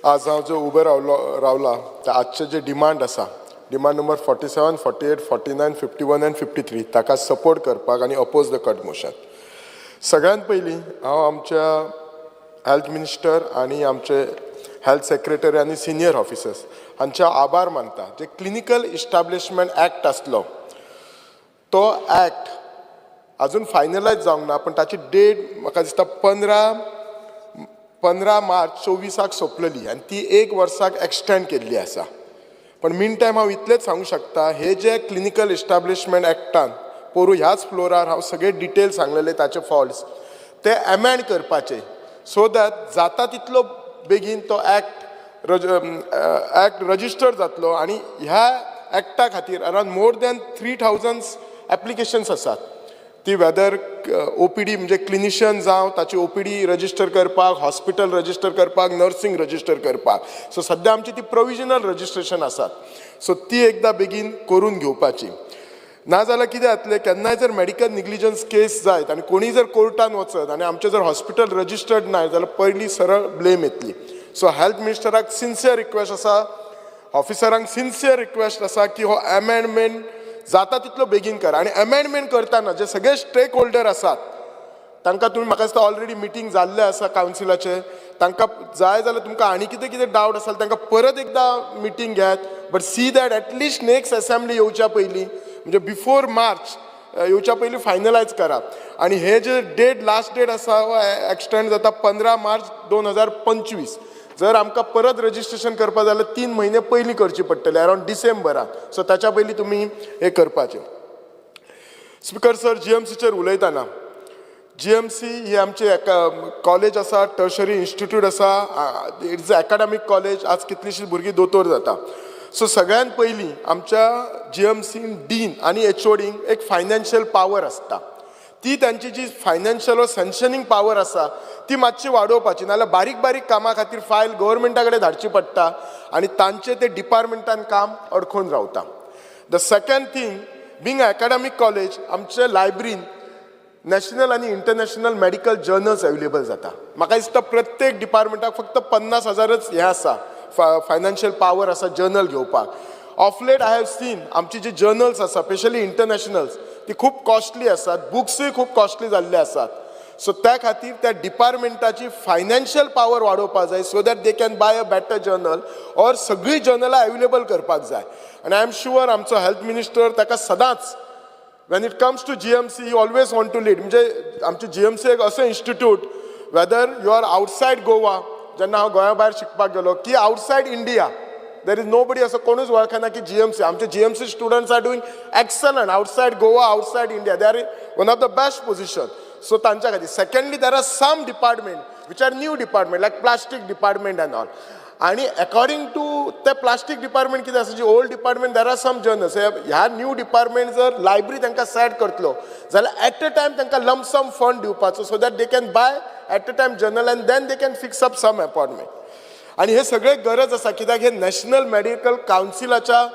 आज हांव जो उबे रावला ते आजचे जे डिमांड आसा, demand number 47, 48, 49, 51 आनी 53, ताका सपोर्ट करपाक आनी अपोज the cut motion. सगळ्यांत पयलीं हांव आमच्या हेल्थ मिनिस्टर आनी आमचे हेल्थ सेक्रेटरी आनी सिनियर ऑफिसर्स हांचे आभार मानता. जे क्लिनिकल इस्टाब्लिशमेंट एक्ट आसलो तो एक्ट अजून फायनलायज जावंक ना, पूण ताची डेट म्हाका दिसता 15 मार्च 24 सोंपलेली आनी ती एक वर्साक एक्सटेंड केल्ली आसा. पण मीन टायम हांव इतलेंच सांगूंक शकता, हे जे क्लिनिकल इस्टाब्लिशमेंट एक्टान पोरूं ह्याच फ्लोरार हांव सगळे डिटेल सांगलेले ताचे फॉल्ट्स ते एमेंड करपाचे, सो that जाता तितलो बेगीन तो एक्ट रजिस्टर जातलो. आनी ह्या एक्टा खातीर around more than 3000 applications आसात. ती वेदर ओपीडी म्हणजे क्लिनिशियन जावं, ताची ओपीडी रजिस्टर करपाक, हॉस्पिटल रजिस्टर करपाक, नर्सिंग रजिस्टर करपाक. सो सद्या आमची ती प्रोविजनल रजिस्ट्रेशन आसात, सो ती एकदां बेगीन करून घेवपाची. नाजाल्यार कितें जातलें, केन्नाय जर मेडिकल निग्लिजन्स केस जायत आनी कोणीय जर कोर्टान वचत आनी आमचें जर हॉस्पिटल रजिस्टर्ड ना जाल्यार पयलीं सरळ ब्लेम येतली. सो हेल्थ मिनिस्टराक सिन्सियर रिक्वेस्ट आसा, ऑफिसरांक सिन्सियर रिक्वेस्ट आसा की हो अमेंडमेंट जाता तितलो बेगीन कर. आनी अमेंडमेंट करतना जे सगळे स्टेक होल्डर आसात तांकां तुमी, म्हाका दिसता ऑलरेडी मिटींग जाल्लें आसा कावन्सिलाचें, तांकां जाय जाल्यार तुमकां आनी कितें कितें डावट आसा तांकां परत एकदां मिटींग घेयात, but see that at least next assembly येवच्या पयलीं, म्हणजे बिफोर मार्च येवच्या पयलीं फायनलायज करात. आनी हे जे डेट, लास्ट डेट आसा एक्सटेंड जाता 15 मार्च 2025. जर आमकां परत रजिस्ट्रेशन करपा जाल्यार 3 म्हयने पयलीं करची पडटली, अरावंड डिसेंबरान. सो ताच्या पयलीं तुमी हें करपाचें. स्पिकर सर, जीएमसीचेर उलयतना, जीएमसी ही आमची एका कॉलेज आसा, टर्शरी इन्स्टिट्यूट आसा, it's academic college. आज कितलीशीं भुरगीं दोतोर जाता. सो सगळ्यात पयलीं आमच्या जीएमसीन डीन आनी एचओडींक एक फायनान्शियल पावर आसता. ती तांची जी फायनान्शियल वा सँक्शनींग पावर आसा ती मातशी वाडोवपाची. नाजाल्यार बारीक बारीक कामां खातीर फायल गव्हर्मेंटा कडेन धाडची पडटा आनी तांचे ते डिपार्टमेंटान काम अडखून रावता. The second thing, being academic college, आमचे लायब्रीन नॅशनल आनी इंटरनॅशनल मेडिकल जर्नल्स अवेलेबल जाता. म्हाका दिसता प्रत्येक डिपार्टमेंटाक फक्त 50,000च हें आसा, फायनान्शियल पावर आसा जर्नल घेवपाक. Of late I have seen आमची जी जर्नल्स आसा, स्पेशली इंटरनॅशनल्स, ती खूब कॉस्टली आसात, बुक्सूय खूब कॉस्टली जाल्ले आसात. सो त्या खातीर त्या डिपार्टमेंटाची फायनान्शियल पावर वाडोवपाक जाय, so that they can buy a better journal or सगळीं जर्नलां अवेलेबल करपाक जाय. आनी I am sure आमचो हेल्थ मिनिस्टर ताका सदांच, when it comes to GMC, you always want to lead. म्हणजे आमची जीएमसी एक असो institute, whether you are outside Goa, जेन्ना हांव गोंया भायर शिकपाक गेलो की outside India, there is nobody, असो कोणूच वळखना की जीएमसी. आमचे GMC students are doing excellent outside Goa, outside India. They are one of the best position. So तांच्या खातीर, secondly, there are some department which are new department, like plastic department and all. आणि अकॉर्डिंग टू ते प्लास्टीक डिपार्टमेंट कितें आसा, जी old department, there are some journals. ह्या न्यू डिपार्टमेंट जर लायब्ररी तांकां सेट करतलो जाल्यार एट अ टायम तांकां लमसम फंड दिवपाचो, so that they can buy at a time journal and then they can fix up some appointment. आणि हे सगळे गरज आसा, कित्याक हे नॅशनल मेडिकल कावन्सिलाच्या,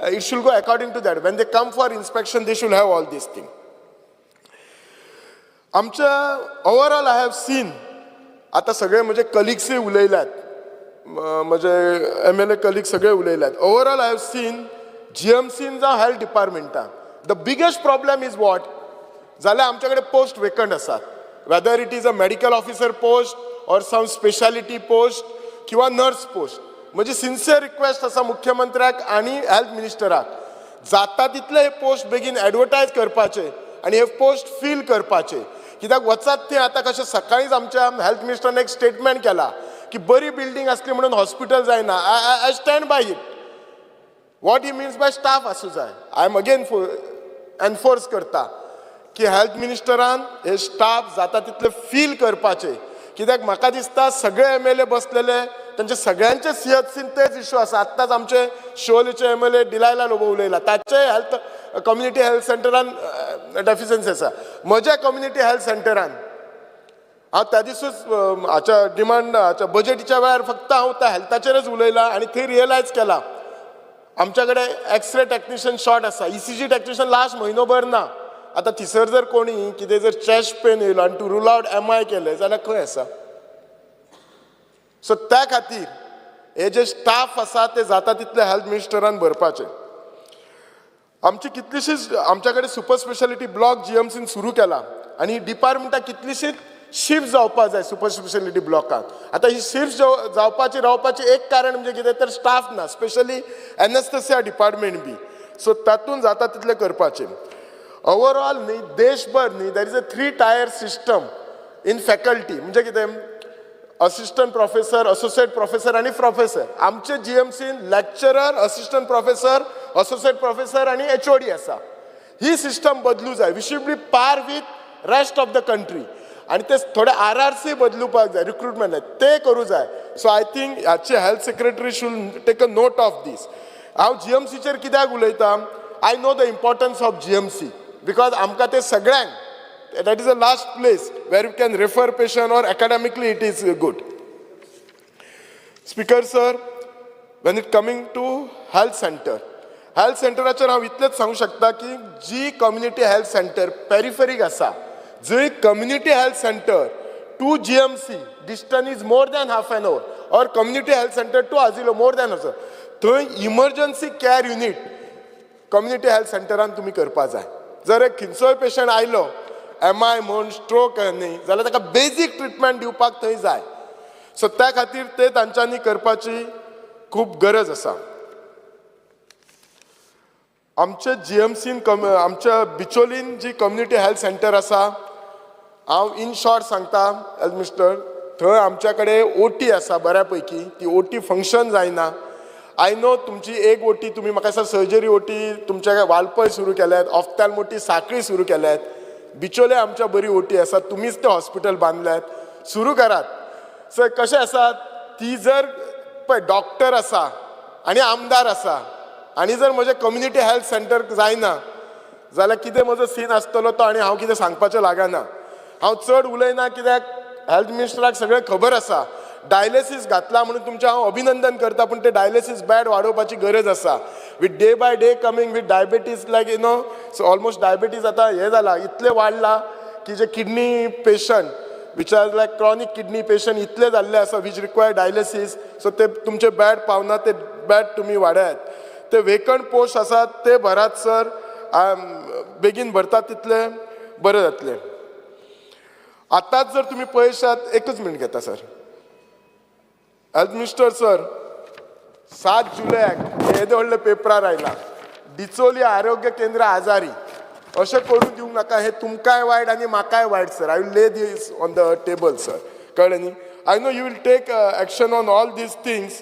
it should go according to that. When they come for inspection, they should have all this thing. आमच्या ओवरऑल I have seen, आतां सगळे म्हजे कलिग्सूय उलयल्यात, म्हजे एमएलए कलीग सगळे उलयल्यात. ओवरऑल I have seen, जीएमसीन जावं हेल्थ डिपार्टमेंटान, the biggest problem is what जाल्यार आमचे कडेन पोस्ट वेकंट आसात, whether it is a medical officer post or some speciality post किंवा नर्स पोस्ट. म्हजी सिन्सियर रिक्वेस्ट आसा मुख्यमंत्र्याक आनी हेल्थ मिनिस्टराक, जाता तितले हे पोस्ट बेगीन एडवर्टायज करपाचे आनी हे पोस्ट फील करपाचे. कित्याक वचात थंय आतां कशें, सकाळींच आमच्या हेल्थ मिनिस्टरान एक स्टेटमेंट केला की बरी बिल्डींग आसली म्हणून हॉस्पिटल जायना. I stand by it. What he means by staff आसूं जाय. I am again enforce करता की हेल्थ मिनिस्टरान हे स्टाफ जाता तितले फील करपाचे, कित्याक म्हाका दिसता सगळे एमएलए बसलेले तांचे सगळ्यांचे सीएचसीन तेच इशू आसा. आत्ताच आमचे शिवोलेचे एमएलए डिलायला लोबो उलयला, ताचे हेल्थ, कम्युनिटी हेल्थ सेंटरान डेफिशियन्सी आसा. म्हज्या कम्युनिटी हेल्थ सेंटरान हांव त्या दिसूच हाच्या डिमांड, हाच्या बजेटीच्या वेळार फक्त हांव त्या हेल्थाचेरच उलयलां आनी थंय रियलायज केला, आमच्या कडेन एक्सरे टॅक्निशियन शॉर्ट आसा, ईसीजी टॅक्निशियन लास्ट म्हयनोभर ना. आतां थंयसर जर कोणी कितें जर चेस्ट पेन येयलो आनी to rule out MI केलें जाल्यार खंय आसा? सो त्या खातीर हे जे स्टाफ आसा ते जाता तितले हेल्थ मिनिस्टरान भरपाचे. आमची कितलीशीच, आमच्या कडेन सुपर स्पेशालिटी ब्लॉक जीएमसीन सुरू केला आनी डिपार्टमेंटाक कितलीशीच शिफ्ट जावपाक जाय सुपर स्पेशालिटी ब्लॉकात. आतां ही शिफ्ट जावपाची रावपाची एक कारण म्हणजे कितें तर स्टाफ ना, स्पेशली एनेस्थेसिया डिपार्टमेंट बी. सो तातूंत जाता तितलें करपाचें. ओवरऑल न्ही, देशभर न्ही, there is a three tier system in faculty. म्हणजे कितें, असिस्टंट प्रोफेसर, असोसिएट प्रोफेसर आनी प्रोफेसर. आमचे जीएमसीन lecturer, assistant professor, associate professor आनी एचओडी आसा. ही सिस्टम बदलू जाय. We should be par with rest of the country. आनी ते थोडे RRC बदलुपाक जाय, रिक्रुटमेंट ते करूं जाय. सो I think हाचे health secretary should take a note of this. हांव GMCचेर कित्याक उलयतां? I know the importance of GMC because आमकां ते सगळ्यांक that is the last place where you can refer patient or academically it is good. Speaker sir, when it coming to health center, health सेंटराचेर हांव इतलेंच सांगूंक शकता की जी कम्युनिटी हेल्थ सेंटर पेरिफेरीक आसा, जंय community health center to GMC distance is more than half an hour or community health center to Azilo more than आसा, थंय emergency care unit community health सेंटरान तुमी करपा जाय. जर एक खंयचोय पेशंट आयलो, MI म्हण, स्ट्रोक न्ही जाल्यार ताका बेजीक ट्रिटमेंट दिवपाक थंय जाय. सो त्या खातीर ते तांच्यांनी करपाची खूब गरज आसा. आमच्या GMCन आमच्या बिचोलीन जी कम्युनिटी हेल्थ सेंटर आसा, हांव इन शॉर्ट सांगता हेल्थ मिनिस्टर, थंय आमच्या कडेन OT आसा बऱ्या पैकी, ती OT function जायना. I know तुमची एक OT तुमी म्हाका दिसता सर्जरी OT तुमच्या वालपय सुरू केल्यात, ऑफ्ताल्म OT सांखळी सुरू केल्यात, बिचोले आमच्या बरी OT आसा, तुमीच ते हॉस्पिटल बांदल्यात, सुरू करात. सर कशें आसा, ती जर पळय डॉक्टर आसा आनी आमदार आसा आनी जर म्हजें कम्युनिटी हेल्थ सेंटर जायना जाल्यार कितें म्हजो सीन आसतलो तो आनी हांव कितें सांगपाचें लागना. हांव चड उलयना कित्याक हेल्थ मिनिस्टराक सगळें खबर आसा. डायलिसीस घातला म्हणून तुमचें हांव अभिनंदन करता, पूण ते डायलिसीस बेड वाडोवपाची गरज आसा. With day by day coming with diabetes, like you know, so almost diabetes आतां हें जाला, इतलें वाडला की जे kidney patient which are like chronic kidney patient इतले जाल्ले आसा which require dialysis. सो ते तुमचे बेड पावना, ते बेड तुमी वाडयात. ते वेकंट पोस्ट आसात ते भरात सर, बेगीन भरतात तितले बरें जातलें. आतांच जर तुमी पळयशात, एकच मिनट घेता सर. हेल्थ मिनिस्टर सर, 7 जुलयाक येदे व्हडले पेपरार आयला, डिचोली आरोग्य केंद्र आजारी. अशें करूं दिवंक नाका, हें तुमकांय वायट आनी म्हाकाय वायट sir. I will lay this on the table sir, कळ्ळें न्ही? I know you will take action on all these things,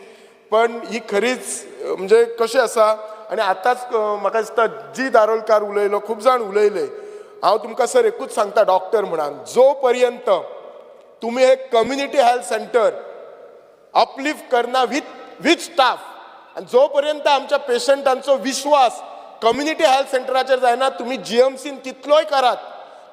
पण ही खरीच म्हणजे कशें आसा. आनी आतांच म्हाका दिसता जी दारोलकार उलयलो, खूब जाण उलयले. हांव तुमकां सर एकूच सांगता डॉक्टर म्हणान, जो पर्यंत तुमी हे कम्युनिटी हेल्थ सेंटर अपलिफ्ट करना विथ स्टाफ, आनी जो पर्यंत आमच्या पेशंटांचो विश्वास कम्युनिटी हेल्थ सेंटराचेर जायना, तुमी GMCन कितलोय करात,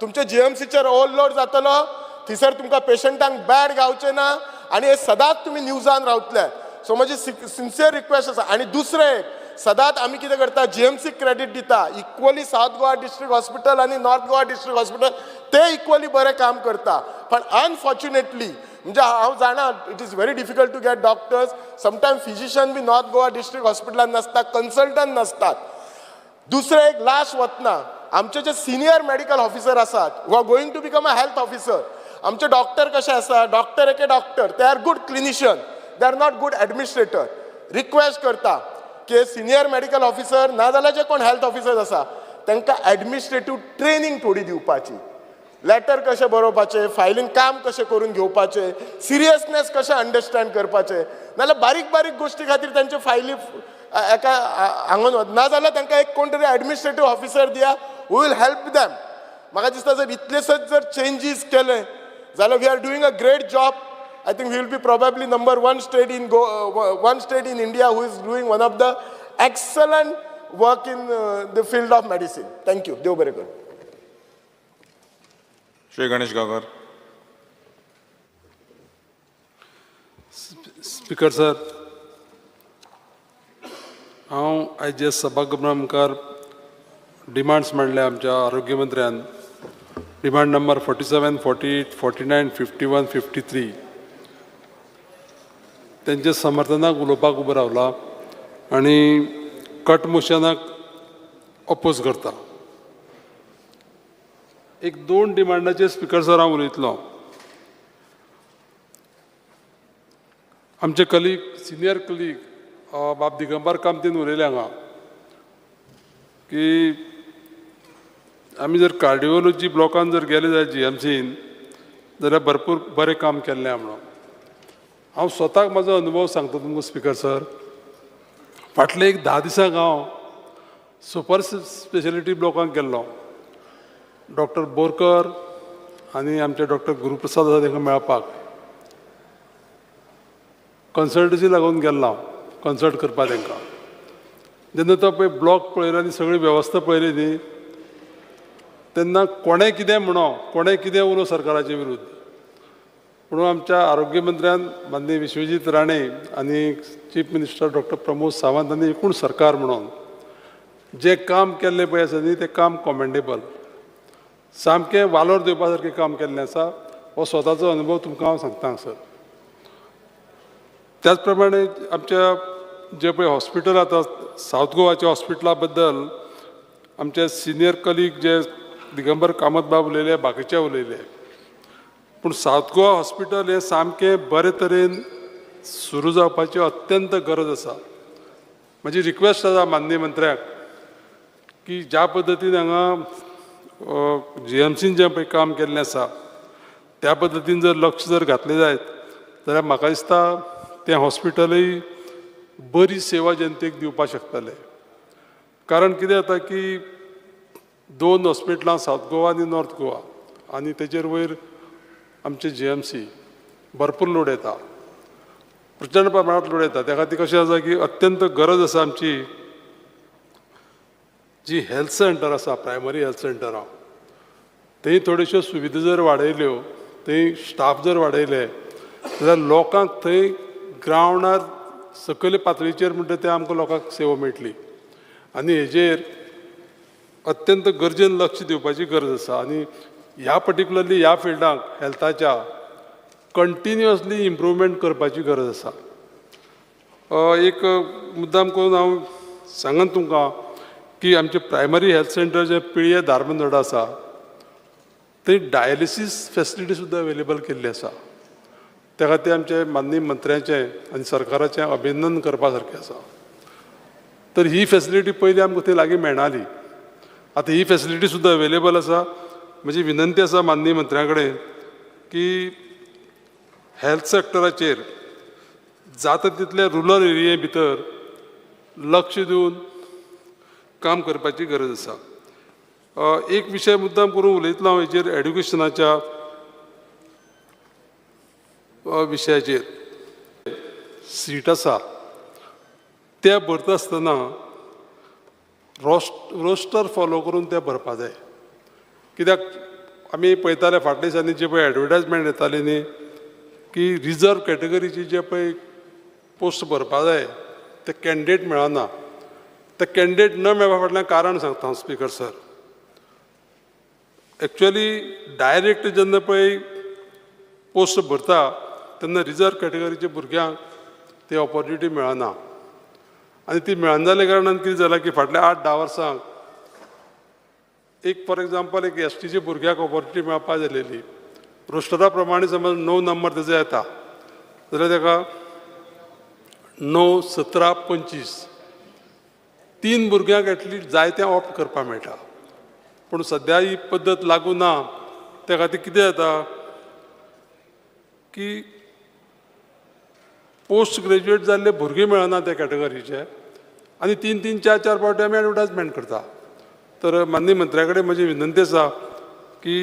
तुमच्या GMCचेर ओवरलोड जातलो, थंयसर तुमकां पेशंटांक बेड गावचे ना आनी हे सदांच तुमी न्यूजान रावतले. सो म्हजी सिन्सियर रिक्वेस्ट आसा. आनी दुसरें एक, सदांच आमी कितें करता, GMC credit दिता, equally south Goa district hospital आनी नॉर्थ गोवा डिस्ट्रिक्ट हॉस्पिटल ते इक्वली बरें काम करता, पण अनफॉर्च्युनेटली म्हणजे हांव जाणा it is very difficult to get doctors, sometime physician B north Goa district हॉस्पिटलान नासता, कन्सल्टंट नासतात. दुसरें एक लास्ट वतना, आमचे जे सिनियर मेडिकल ऑफिसर आसात who are going to become a health officer, आमचे डॉक्टर कशे आसा, डॉक्टर एके doctor, they are good clinician, they are not good administrator. Request करता की सिनियर मेडिकल ऑफिसर ना जाल्यार जे कोण हेल्थ ऑफिसर आसा तांकां एडमिनिस्ट्रेटीव ट्रेनींग थोडी दिवपाची, लेटर कशें बरोवपाचें, फायलींग काम कशें करून घेवपाचें, सिरियसनेस कशें अंडरस्टँड करपाचें, नाजाल्यार बारीक बारीक गोश्टी खातीर तांचे फायली एका हांगून वता. नाजाल्यार तांकां एक कोण तरी एडमिनिस्ट्रेटीव ऑफिसर दिया who will help them. म्हाका दिसता जर इतलेसच जर चेंजीस केले जाल्यार we are doing a great job. I think we will be probably number one state in go one state in India who is doing one of the excellent work in the field of medicine. Thank you. देव बरें करूं. Shri Ganesh Gaonkar. Speaker sir, हांव आयज जे सभागृहा मुखार डिमांड्स मांडल्या आमच्या आरोग्य मंत्र्यान, demand number 47, 48, 49, 51, 53, तेंच्या समर्थनाक उलोवपाक उबो रावला आनी कट मोशनाक अपोज करता. एक दोन डिमांडाचेर स्पिकर सर हांव उलयतलो. आमचे कलीग, सिनियर कलीग बाब दिगंबर कामतीन उलयले हांगा की आमी जर कार्डिओलॉजी ब्लॉकान जर गेले जाल्यार GMCन जाल्यार भरपूर बरें काम केल्लें आहा म्हणून. हांव स्वताक म्हाजो अनुभव सांगता तुमकां स्पिकर सर. फाटले एक 10 दिसांक हांव सुपर स्पेशलिटी ब्लॉकांत गेल्लो. डॉक्टर बोरकर आनी आमचे डॉक्टर गुरुप्रसाद आसा तांकां मेळपाक कन्सल्टन्सी लागून गेल्लो हांव, कन्सल्ट करपाक तांकां. जेन्ना तो पळय ब्लॉक पळयलो आनी सगळी वेवस्था पळयली न्ही, तेन्ना कोणें कितें म्हणो, कोणें कितें उलोवं सरकाराचे विरुद्ध, पूण आमच्या आरोग्य मंत्र्यान माननीय विश्वजीत राणे आनी chief minister doctor Pramod Sawant आनी एकूण सरकार म्हणून जें काम केल्लें पळय आसा न्ही, तें काम कॉमेंडेबल, सामकें वालोर दिवपा सारकें काम केल्लें आसा. हो स्वताचो अनुभव तुमकां हांव सांगता हांगासर. त्याच प्रमाणे आमच्या जे पळय हॉस्पिटल आतां सावथ गोवाच्या हॉस्पिटला बद्दल आमचे सिनियर कलीग जे दिगंबर कामत बाब उलयले, बाकीचे उलयले, पूण सावथ गोवा हॉस्पिटल हें सामकें बरे तरेन सुरू जावपाची अत्यंत गरज आसा. म्हजी रिक्वेस्ट आसा माननीय मंत्र्याक की ज्या पद्दतीन हांगा जीएमसीन जें पळय काम केल्लें आसा त्या पद्दतीन जर लक्ष जर घातलें जायत जाल्यार म्हाका दिसता तें हॉस्पिटलूय बरी सेवा जनतेक दिवपाक शकतलें. कारण कितें जाता की दोन हॉस्पिटलां सावथ गोवा आनी नॉर्थ गोवा आनी तेजेर वयर आमचे जीएमसी भरपूर लोड येता, प्रचंड प्रमाणांत लोड येता. त्या खातीर कशें आसा की अत्यंत गरज आसा आमची जी हेल्थ सेंटर आसा, प्रायमरी हेल्थ सेंटरां, थंय थोड्योश्यो सुविधा जर वाडयल्यो, थंय स्टाफ जर वाडयले जाल्यार लोकांक थंय ग्रावंडार सकयले पातळीचेर म्हणटा ते आमकां लोकांक सेवा मेळटली. आनी हेजेर अत्यंत गरजेन लक्ष दिवपाची गरज आसा. आनी ह्या पर्टिकुलरली ह्या फिल्डाक हेल्थाच्या कंटिन्युअसली इम्प्रूवमेंट करपाची गरज आसा. एक मुद्दाम करून हांव सांगन तुमकां की आमचें प्रायमरी हेल्थ सेंटर जें पिळये धारबांदोडा आसा थंय डायलिसीस फेसिलिटी सुद्दां अवेलेबल केल्ली आसा. त्या खातीर आमचे माननीय मंत्र्याचें आनी सरकाराचें अभिनंदन करपा सारकें आसा. तर ही फेसिलिटी पयलीं आमकां थंय लागीं मेळनाली, आतां ही फेसिलिटी सुद्दां अवेलेबल आसा. म्हजी विनंती आसा माननीय मंत्र्या कडेन की हेल्थ सेक्टराचेर जाता तितले रुरल एरिये भितर लक्ष दिवन काम करपाची गरज आसा. एक विशय मुद्दाम करून उलयतलो हांव हेजेर, एड्युकेशनाच्या विशयाचेर. सीट आसा त्या भरता आसतना रोस्टर फॉलो करून ते भरपा जाय. कित्याक आमी पळयताले फाटल्या दिसांनी जे पळय एडवर्टायजमेंट येताली न्ही की रिजर्व कॅटेगरीची जे पळय पोस्ट भरपा जाय ते कॅन्डिडेट मेळना. ते कॅन्डिडेट न मेळपा फाटल्यान कारण सांगता हांव स्पीकर सर. एक्चुअली डायरेक्ट जेन्ना पळय पोस्ट भरता तेन्ना रिजर्व कॅटेगरीच्या भुरग्यांक ती ऑपॉर्च्युनिटी मेळना. आनी ती मेळना जाल्या कारणान कितें जालां की फाटल्या 8-10 वर्सांक एक फॉर एग्जाम्पल एक एसटीच्या भुरग्याक ऑपॉर्च्युनिटी मेळपा जालेली, रोस्टरा प्रमाणे समज 9 नंबर तेजो येता जाल्यार ताका 9, 17, 25 3 भुरग्यांक एटलिस्ट जाय तें ऑप्ट करपाक मेळटा. पूण सद्या ही पद्दत लागू ना. त्या खातीर कितें जाता की पोस्ट ग्रॅज्युएट जाल्ले भुरगे मेळना त्या कॅटेगरीचे आनी 3-3, 4-4 फावटी आमी एडवर्टायजमेंट करता. तर माननीय मंत्र्या कडेन म्हजी विनंती आसा की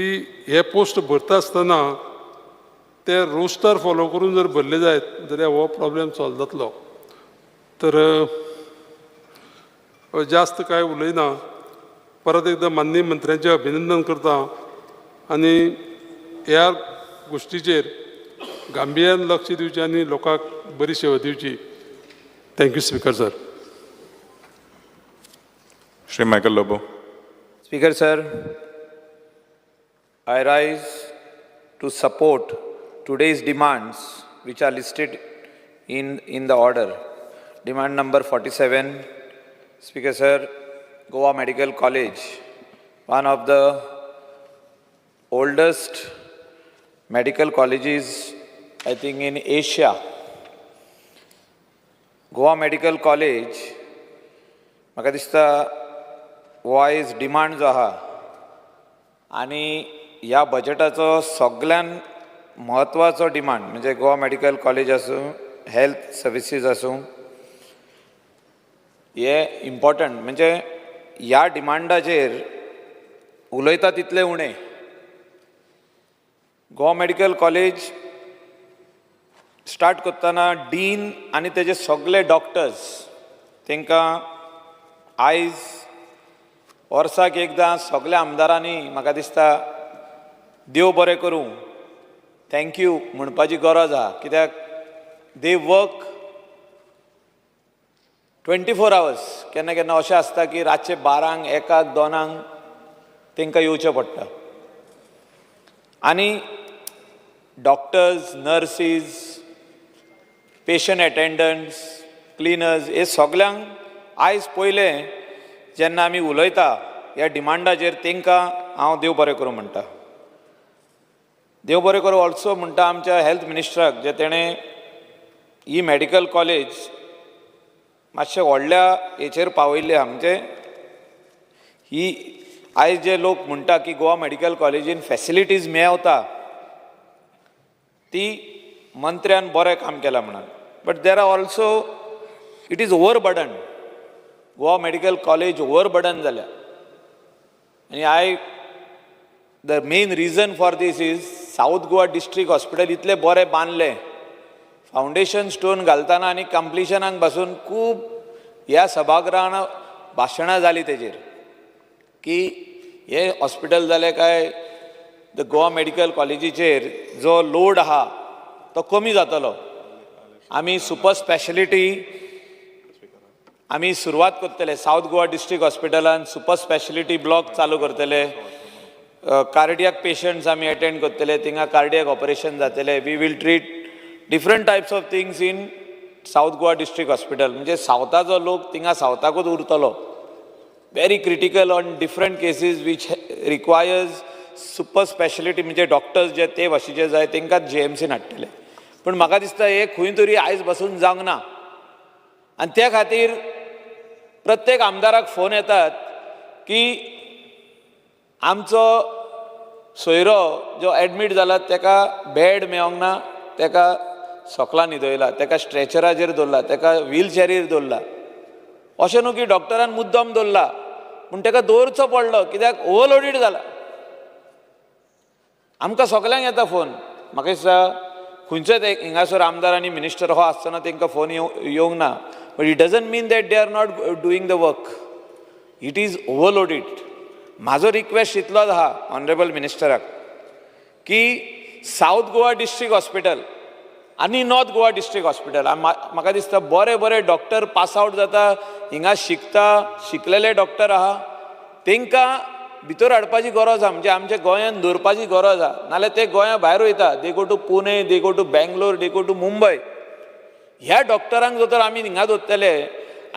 हे पोस्ट भरता आसतना ते रोस्टर फॉलो करून जर भरले जायत जाल्यार हो प्रॉब्लेम सॉल्व जातलो. तर जास्त कांय उलयना, परत एकदां माननीय मंत्र्यांचें अभिनंदन करता आनी ह्या गोश्टीचेर गांभिर्यान लक्ष दिवचें आनी लोकांक बरी सेवा दिवची. Thank you speaker sir. Shri Michael Lobo. Speaker sir, I rise to support today's demands which are listed in the order. Demand number 47, Speaker sir, Goa Medical College, one of the oldest medical colleges, I think, in Asia. Goa Medical College, म्हाका दिसता हो आयज डिमांड जो आहा आनी ह्या बजटाचो सगळ्यान म्हत्वाचो डिमांड म्हणजे गोवा मेडिकल कॉलेज आसूं, हेल्थ सर्विसीस आसूं, हे इम्पॉर्टंट. म्हणजे ह्या डिमांडाचेर उलयता तितलें उणें. गोवा मेडिकल कॉलेज स्टार्ट करतना डीन आनी तेजे सगळे डॉक्टर्स तांकां आयज वर्साक एकदां सगल्या आमदारांनी म्हाका दिसता देव बरें करूं, thank you म्हणपाची गरज आहा, कित्याक they work 24 hours. केन्ना केन्ना अशें आसता की रातचे 12क, 1क, 2क तांकां येवचें पडटा. आनी doctors, nurses, patient attendants, cleaners हे सगल्यांक आयज पयलें जेन्ना आमी उलयता ह्या डिमांडाचेर, तांकां हांव देव बरें करूं म्हणटा. देव बरें करूं ऑल्सो म्हणटा आमच्या हेल्थ मिनिस्टराक, जे तेणें ही मेडिकल कॉलेज मातशें व्हडल्या हेचेर पावयल्ली आहा. म्हणजे ही आयज जे लोक म्हणटा की गोवा मेडिकल कॉलेजीन फॅसिलिटीज मेवता, ती मंत्र्यान बरें काम केलां म्हणून, but there are also it is over burden. Goa Medical College over burden जाल्या आनी I the main reason for this is South Goa District Hospital इतलें बरें बांदलें, फावंडेशन स्टोन घालतना आनी कंप्लिशनाक बसून खूब ह्या सभागृहान भाशणां जालीं तेजेर की हें हॉस्पिटल जालें काय the Goa medical कॉलेजीचेर जो लोड आहा तो कमी जातलो, आमी सुपर स्पेशलिटी आमी सुरवात करतले, सावथ गोवा डिस्ट्रिक्ट हॉस्पिटलान सुपर स्पेशलिटी ब्लॉक चालू करतले, कार्डियाक पेशंट्स आमी अटेंड करतले, थिंगा कार्डियाक ऑपरेशन जातले, we will treat different types of things in South Goa District Hospital. म्हणजे सावथाचो लोक थिंगा सावथाकूच उरतलो. Very critical on different cases which requires super speciality, म्हणजे डॉक्टर्स जे ते भाशेचे जाय, तांकां जीएमसीन हाडटले. पूण म्हाका दिसता हें खंय तरी आयज बसून जावंक ना आनी त्या खातीर प्रत्येक आमदाराक फोन येतात की आमचो सोयरो जो एडमीट जाला तेका बेड मेळोंक ना, तेका सोकला न्हिदयला, तेका स्ट्रेचराचेर दवरला, तेका व्हीलचॅरीर दवरला. अशें न्हू की डॉक्टरान मुद्दम दवरला, पूण तेका दवरचो पडलो कित्याक ओवरलोडीड जाला. आमकां सगल्यांक येता फोन. म्हाका दिसता खंयचोच एक हिंगासर आमदार आनी मिनिस्टर हो आसतना तांकां फोन येवंक ना, but it doesn't mean that they are not doing the work. It is overloaded. म्हाजो रिक्वेस्ट इतलोच आहा ऑनरेबल मिनिस्टराक की सावथ गोवा डिस्ट्रिक्ट हॉस्पिटल आनी नॉर्थ गोवा डिस्ट्रिक्ट हॉस्पिटल, म्हाका दिसता बरे बरे डॉक्टर पास आवट जाता, हिंगा शिकता, शिकलेले डॉक्टर आहा, तांकां भितर हाडपाची गरज आहा, म्हणजे आमच्या गोंयांत दवरपाची गरज आहा. नाल्यार ते गोंया भायर वयता. They go to Pune, they go to Bangalore, they go to Mumbai. ह्या डॉक्टरांक जर तर आमी हिंगा दवरतले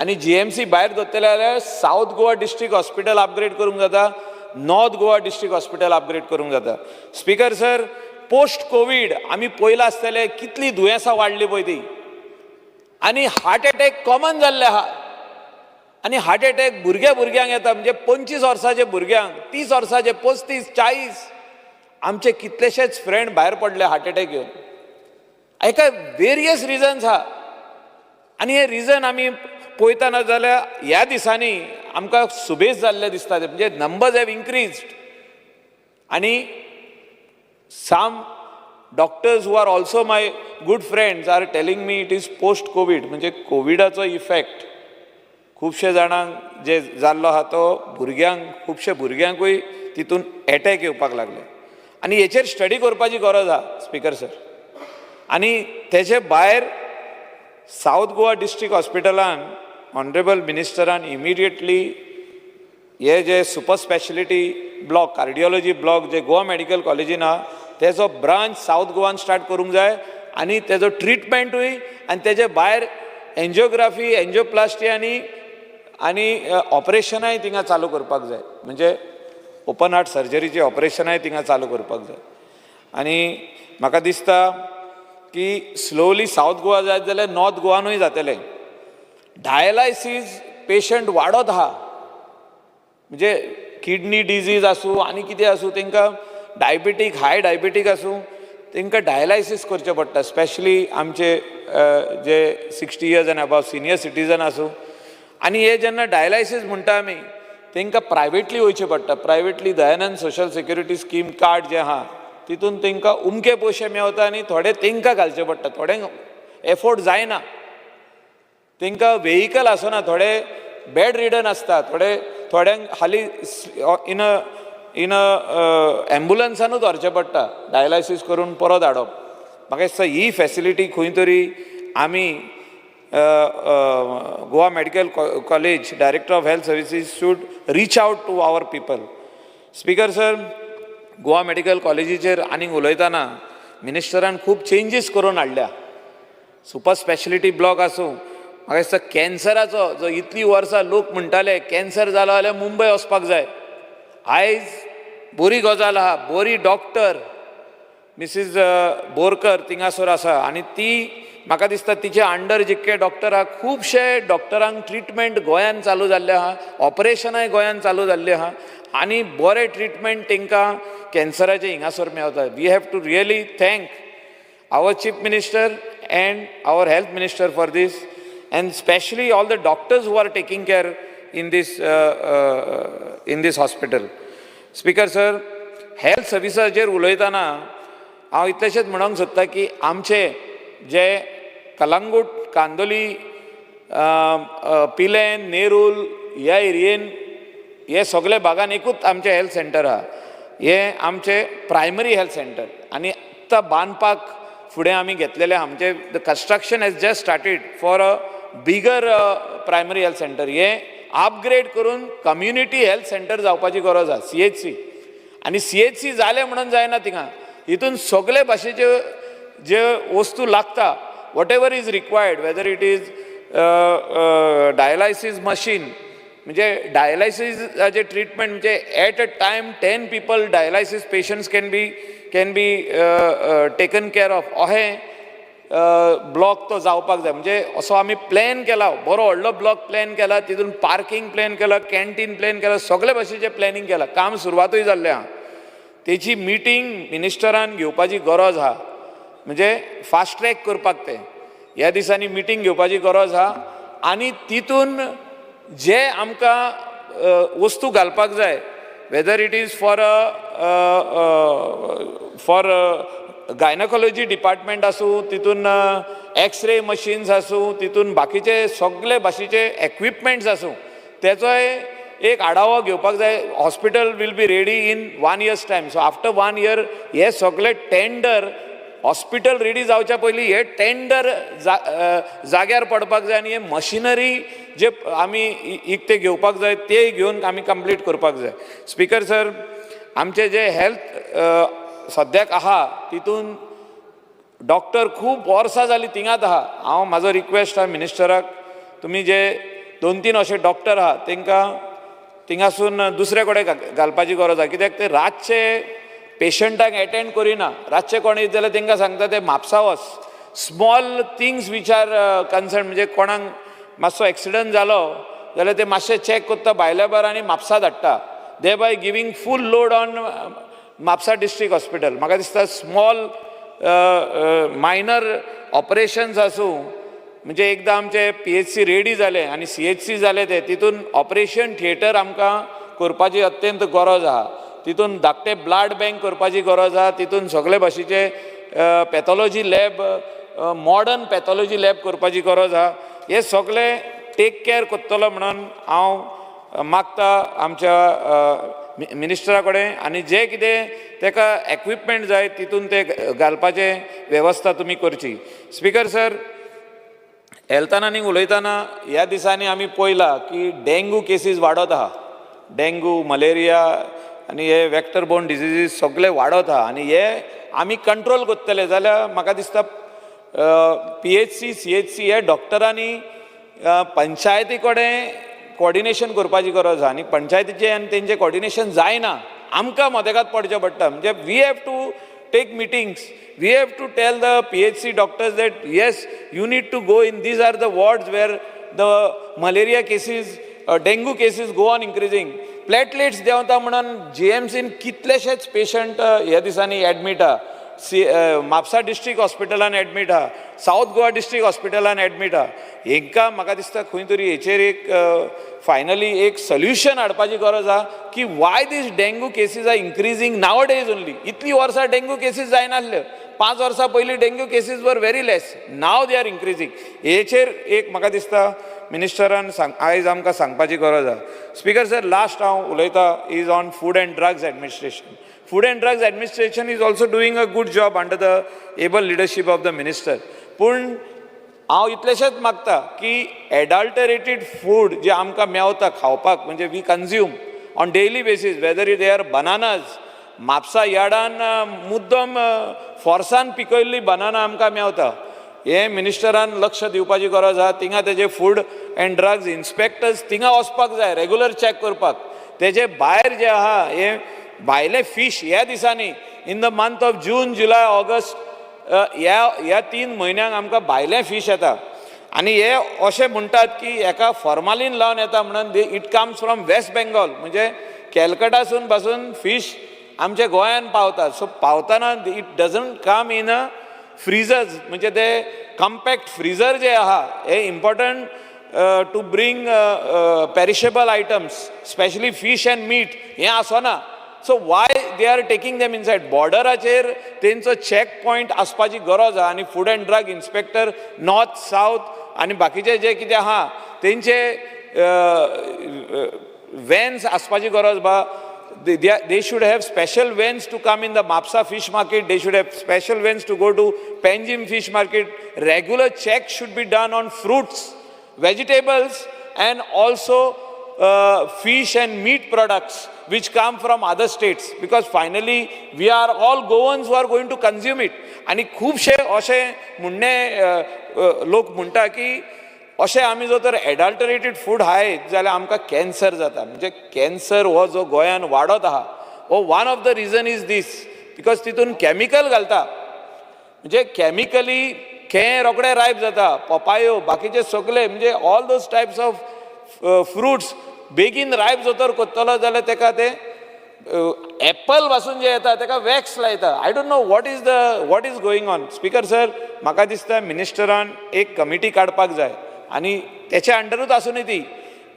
आनी जीएमसी भायर दवरतले जाल्यार south Goa district hospital upgrade करूंक जाता, north Goa district hospital upgrade करूंक जाता. स्पीकर सर, पोस्ट कोवीड आमी पळयलां आसतलें कितली दुयेंसां वाडली पळय ती आनी हार्ट एटॅक कॉमन जाल्ले आहा आनी हार्ट एटॅक भुरग्या भुरग्यांक येता, म्हणजे 25 वर्साचे भुरग्यांक, 30 वर्साचे, 35, 40. आमचे कितलेशेच फ्रेंड भायर पडले हार्ट एटॅक येवन. हाका वेरियस रिजन्स आहा आनी हे रिजन आमी पळयतना जाल्यार ह्या दिसांनी आमकां सुबेज जाल्ले दिसता, म्हणजे नंबर्स have increased. आनी some doctors who are also my good friends are telling me it is post Covid, म्हणजे कोविडाचो इफेक्ट खुबशे जाणांक जे जाल्लो आहा तो भुरग्यांक, खुबशे भुरग्यांकूय तितून एटॅक येवपाक लागले आनी हेचेर स्टडी करपाची गरज आहा, स्पीकर सर. आनी तेजे भायर सावथ गोवा डिस्ट्रिक्ट हॉस्पिटलान ऑनरेबल मिनिस्टरान इमिडिएटली हे जे super speciality block, cardiology block जे गोवा मेडिकल कॉलेजीन आहा, तेजो ब्रांच सावथ गोवान स्टार्ट करूंक जाय आनी तेजो ट्रिटमेंटूय आनी तेजे भायर एन्जियोग्राफी, एन्जियोप्लास्टी आनी ऑपरेशनाय थिंगा चालू करपाक जाय, म्हणजे ओपन हार्ट सर्जरीची ऑपरेशनाय थिंगा चालू करपाक जाय. आनी म्हाका दिसता की स्लोली सावथ गोवा जायत जाल्यार नॉर्थ गोवानूय जातलें. डायलायसीस पेशंट वाडत आहा, म्हणजे किडनी डिजीज आसूं आनी कितें आसूं, तांकां डायबिटीक, हाय डायबिटीक आसूं, तांकां डायलायसीस करचें पडटा. स्पेशली आमचे जे 60 years and above senior citizen आसूं. आनी हे जेन्ना डायलायसीस म्हणटा आमी, तांकां प्रायवेटली वयचें पडटा. Privately Dayanand social security scheme card जें आहा तितून तांकां उमके पयशे मेवता आनी थोडे तांकां घालचे पडटा, थोड्यांक एफोर्ड जायना. तांकां वेहिकल आसना, थोडे बेड रिडन आसता, थोडे थोड्यांक हालीं इन अ एम्बुलन्सानूच व्हरचें पडटा, डायलायसीस करून परत हाडप. म्हाका दिसता ही फॅसिलिटी खंय तरी आमी Goa Medical College Director of Health Services should reach out to our people. Speaker sir, Goa medical कॉलेजीचेर आनीक उलयतना मिनिस्टरान खूब चेंजीस करून हाडल्या. सुपर स्पेशलिटी ब्लॉक आसूं, म्हाका दिसता कॅन्सराचो जो इतलीं वर्सां लोक म्हणटाले कॅन्सर जालो जाल्यार मुंबय वचपाक जाय, आयज बरी गजाल आहा. बरी डॉक्टर मिसीज बोरकर थिंगासर आसा आनी ती म्हाका दिसता तिचे अंडर जितके डॉक्टर आहा, खुबशे डॉक्टरांक ट्रिटमेंट गोंयान चालू जाल्ले आहा, ऑपरेशनाय गोंयान चालू जाल्ले आहा आनी बरें ट्रिटमेंट तांकां कॅन्सराचें हिंगासर मेवता. We have to really thank our Chief Minister and our Health Minister for this, and specially all the doctors who are taking care in this hospital. Speaker sir, health सर्विसाचेर उलयतना हांव इतलेशेंच म्हणूंक सोदता की आमचे जे कलंगूट, कांदोली, पिलेन, नेरूल ह्या एरियेन हे सगळे भागान एकूच आमचें हेल्थ सेंटर आहा. हें आमचें प्रायमरी हेल्थ सेंटर आनी आत्तां बांदपाक फुडें आमी घेतलेलें आमचें, the construction has just started for a bigger primary health center. हें अपग्रेड करून कम्युनिटी हेल्थ सेंटर जावपाची गरज आसा, सीएचसी. आनी सीएचसी जालें म्हणून जायना, थिंगा हितून सगळे भाशेच्यो जे वस्तू लागता, whatever is required, whether it is dialysis machine, म्हणजे डायलायसिसाचे ट्रिटमेंट म्हणजे at a time 10 people, dialysis patients can be taken care of, अहें ब्लॉक तो जावपाक जाय. म्हणजे असो आमी प्लॅन केला, बरो व्हडलो ब्लॉक प्लॅन केला, तितून पार्कींग प्लॅन केला, कॅन्टीन प्लॅन केला, सगळे भाशेचें प्लॅनिंग केलां, काम सुरवातूय जाल्लें आहा. तेची मिटींग मिनिस्टरान घेवपाची गरज आहा, म्हणजे फास्ट ट्रॅक करपाक तें ह्या दिसांनी मिटींग घेवपाची गरज आहा आनी तितून जे आमकां वस्तू घालपाक जाय, whether it is for gynaecology department आसूं, तितून एक्सरे मशीन्स आसूं, तितून बाकीचे सगळे भाशेचे एक्विपमेंट्स आसूं, तेचोय एक आढावो घेवपाक जाय. Hospital will be ready in one year's time, so after one year हे सगळे टेंडर, हॉस्पिटल रेडी जावच्या पयलीं हे टेंडर जाग्यार पडपाक जाय आनी हे मशिनरी जे आमी इकते घेवपाक जाय ते घेवन आमी कंप्लीट करपाक जाय. स्पिकर सर, आमचे जे हेल्थ सद्याक आहा तितून डॉक्टर खूब वर्सां जालीं थिंगात आहा. हांव म्हाजो रिक्वेस्ट आहा मिनिस्टराक, तुमी जे दोन तीन अशे डॉक्टर आहा तांकां थिंगासून दुसरे कडेन घालपाची गरज आहा, कित्याक ते रातचे पेशंटाक एटेंड करिना. रातचे कोण येत जाल्यार तांकां सांगता ते म्हापसा वच. Small things which are concern, म्हणजे कोणाक मातसो एक्सिडंट जालो जाल्यार ते मातशे चॅक करता भायल्या भायर आनी म्हापसा धाडटा, thereby giving full load on Mapusa District Hospital. म्हाका दिसता स्मॉल मायनर ऑपरेशन्स आसूं, म्हणजे एकदां आमचे पीएचसी रेडी जाले आनी सीएचसी जाले ते तितून ऑपरेशन थिएटर आमकां करपाची अत्यंत गरज आहा. तितून धाकटे ब्लड बँक करपाची गरज आहा. तितून सगळे भाशेचे pathology lab, modern pathology lab करपाची गरज आहा. हे सगळे टेक केअर करतलो म्हणून हांव मागता आमच्या मिनिस्टरा कडेन आनी जे कितें ताका एक्विपमेंट जाय तितून ते घालपाचे वेवस्था तुमी करची. स्पिकर सर, हेल्थान आनी उलयतना ह्या दिसांनी आमी पळयलां की डेंगू केसीस वाडत आहा. डेंगू, मलेरिया आनी हे वेक्टर बोर्न डिजिजीस सगळे वाडत आहा आनी हे आमी कंट्रोल करतले जाल्यार म्हाका दिसता पीएचसी, सीएचसी हे डॉक्टरांनी पंचायती कडेन कॉर्डिनेशन करपाची गरज आहा आनी पंचायतीचें आनी तेंचें कॉर्डिनेशन जायना, आमकां मदेगात पडचें पडटा. म्हणजे we have to take meetings. We have to tell the PHC doctors that yes, you need to go in. These are the wards where the malaria cases, dengue cases go on increasing. Platelets देंवता म्हणून जीएमसीन कितलेशेच पेशंट ह्या दिसांनी एडमीट आहा. सी म्हापसा डिस्ट्रिक्ट हॉस्पिटलान एडमीट आहा, सावथ गोवा डिस्ट्रिक्ट हॉस्पिटलान एडमीट आहा. हेंकां म्हाका दिसता खंय तरी हेचेर एक फायनली एक सोल्युशन हाडपाची गरज आहा की why these dengue cases are increasing nowadays only. इतलीं वर्सां डेंगू केसीस जायनासल्यो, 5 वर्सां पयलीं dengue cases were very less, now they are increasing. हेचेर एक म्हाका दिसता मिनिस्टरान सांग आयज आमकां सांगपाची गरज आहा. स्पीकर सर, लास्ट हांव उलयतां is on Food and Drugs Administration. Food and Drugs Administration is also doing a good job under the able leadership of the minister. पूण हांव इतलेशेंच मागता की एडल्टरेटेड फूड जे आमकां मेवता खावपाक, म्हणजे we consume on daily basis, whether they are bananas, Mapusa यार्डान मुद्दम फोर्सान पिकयल्ली बनाना आमकां मेवता. हें मिनिस्टरान लक्ष दिवपाची गरज आहा. थिंगा तेजे फूड एंड ड्रग्ज इन्स्पेक्टर्स थिंगा वचपाक जाय रेगुलर चॅक करपाक. तेजे भायर जे आहा, हे भायले फीश ह्या दिसांनी, in the month of June, July, August, ह्या 3 म्हयन्यांक आमकां भायले फीश येता आनी हे अशें म्हणटात की हेका फॉर्मालीन लावन येता म्हणून. It comes from West Bengal, म्हणजे कॅलकटासून पासून फीश आमच्या गोंयान पावता. सो पावतना it doesn't come in a freezers, म्हणजे ते कम्पॅक्ट फ्रिजर जे आहा, हे important to bring perishable items, specially fish and meat, हें आसना. So why they are taking them inside? बॉर्डराचेर तेंचो चॅक पॉयंट आसपाची गरज आहा आनी food and drug inspector north, south आनी बाकीचे जे कितें आहा तेंचे वॅन्स आसपाची गरज बा. They should have special vans to come in the Mapsa fish market. They should have special vans to go to Panjim fish market. Regular check should be done on fruits, vegetables, and also fish and meat products which come from other states, because finally we are all Goans who are going to consume it. आनी खुबशे अशें म्हणणे लोक म्हणटा की अशें आमी जर तर एडल्टरेटेड फूड खायत जाल्यार आमकां कॅन्सर जाता. म्हणजे कॅन्सर हो जो गोंयान वाडत आहा, हो one of the reason is this, because तितून कॅमिकल घालता. म्हणजे कॅमिकली खें रोखडें रायप जाता, पपायो, बाकीचे सगळे, म्हणजे all those types of fruits बेगीन रायप जर करतलो जाल्यार तेका ते एप्पल पासून जे येता तेका वॅक्स लायता. I don't know what is going on. Speaker sir, म्हाका दिसता मिनिस्टरान एक कमिटी काडपाक जाय आनी तेच्या अंडरूच आसूं ती,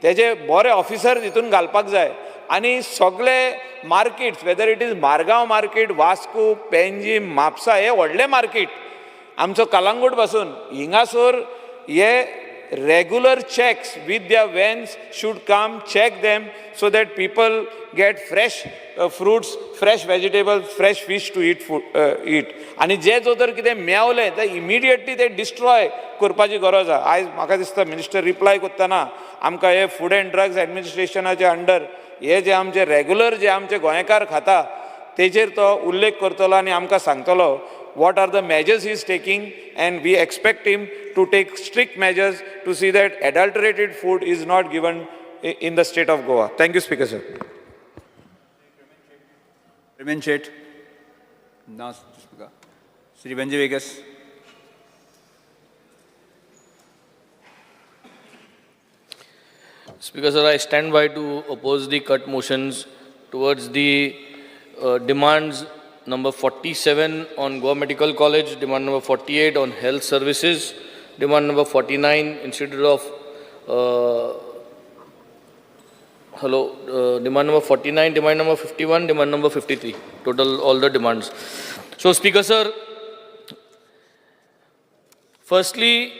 तेजे बरे ऑफिसर तितून घालपाक जाय आनी सगळे markets, whether it is Margao market, Vasco, Panjim, Mapusa, हे व्हडले मार्केट आमचो कलांगूट पासून हिंगासर, हे regular checks with their vans should come check them so that people get fresh fruits, fresh vegetables, fresh fish to eat food, eat. आनी जे जो तर कितें मेवलें ते इमिडिएटली ते डिस्ट्रॉय करपाची गरज आहा. आयज म्हाका दिसता मिनिस्टर रिप्लाय करतना आमकां हे फूड एंड ड्रग्ज एडमिनिस्ट्रेशनाचे अंडर हे जे आमचे रेगुलर जे आमचे गोंयकार खाता तेजेर तो उल्लेख करतलो आनी आमकां सांगतलो what are the measures he is taking, and we expect him to take strict measures to see that adulterated food is not given in the state of Goa. Thank you, Speaker sir. Remain Shet. ना. Shri Venzy Viegas. Speaker sir, I stand by to oppose the cut motions towards the demands number 47 on Goa Medical College, demand number 48 on health services, demand number 49 Institute of hello, demand number 49, demand number 51, demand number 53, total all the demands. So, Speaker sir, firstly,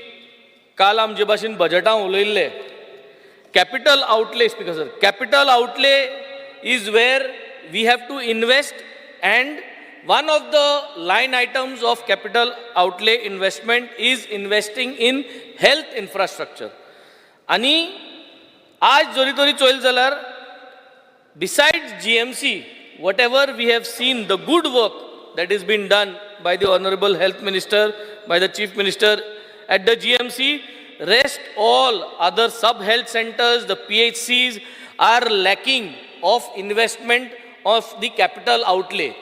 काल आमचे भाशेन बजेटां उलयल्ले. Capital outlay, Speaker sir, capital outlay is where we have to invest, and one of the line items of capital outlay investment is investing in health infrastructure. आणि आज जरी तरी चोयल जाल्यार, besides GMC, whatever we have seen, the good work that is been done by the Honorable Health Minister, by the Chief Minister at the GMC, rest all other sub health centers, the PHCs are lacking of investment of the capital outlay.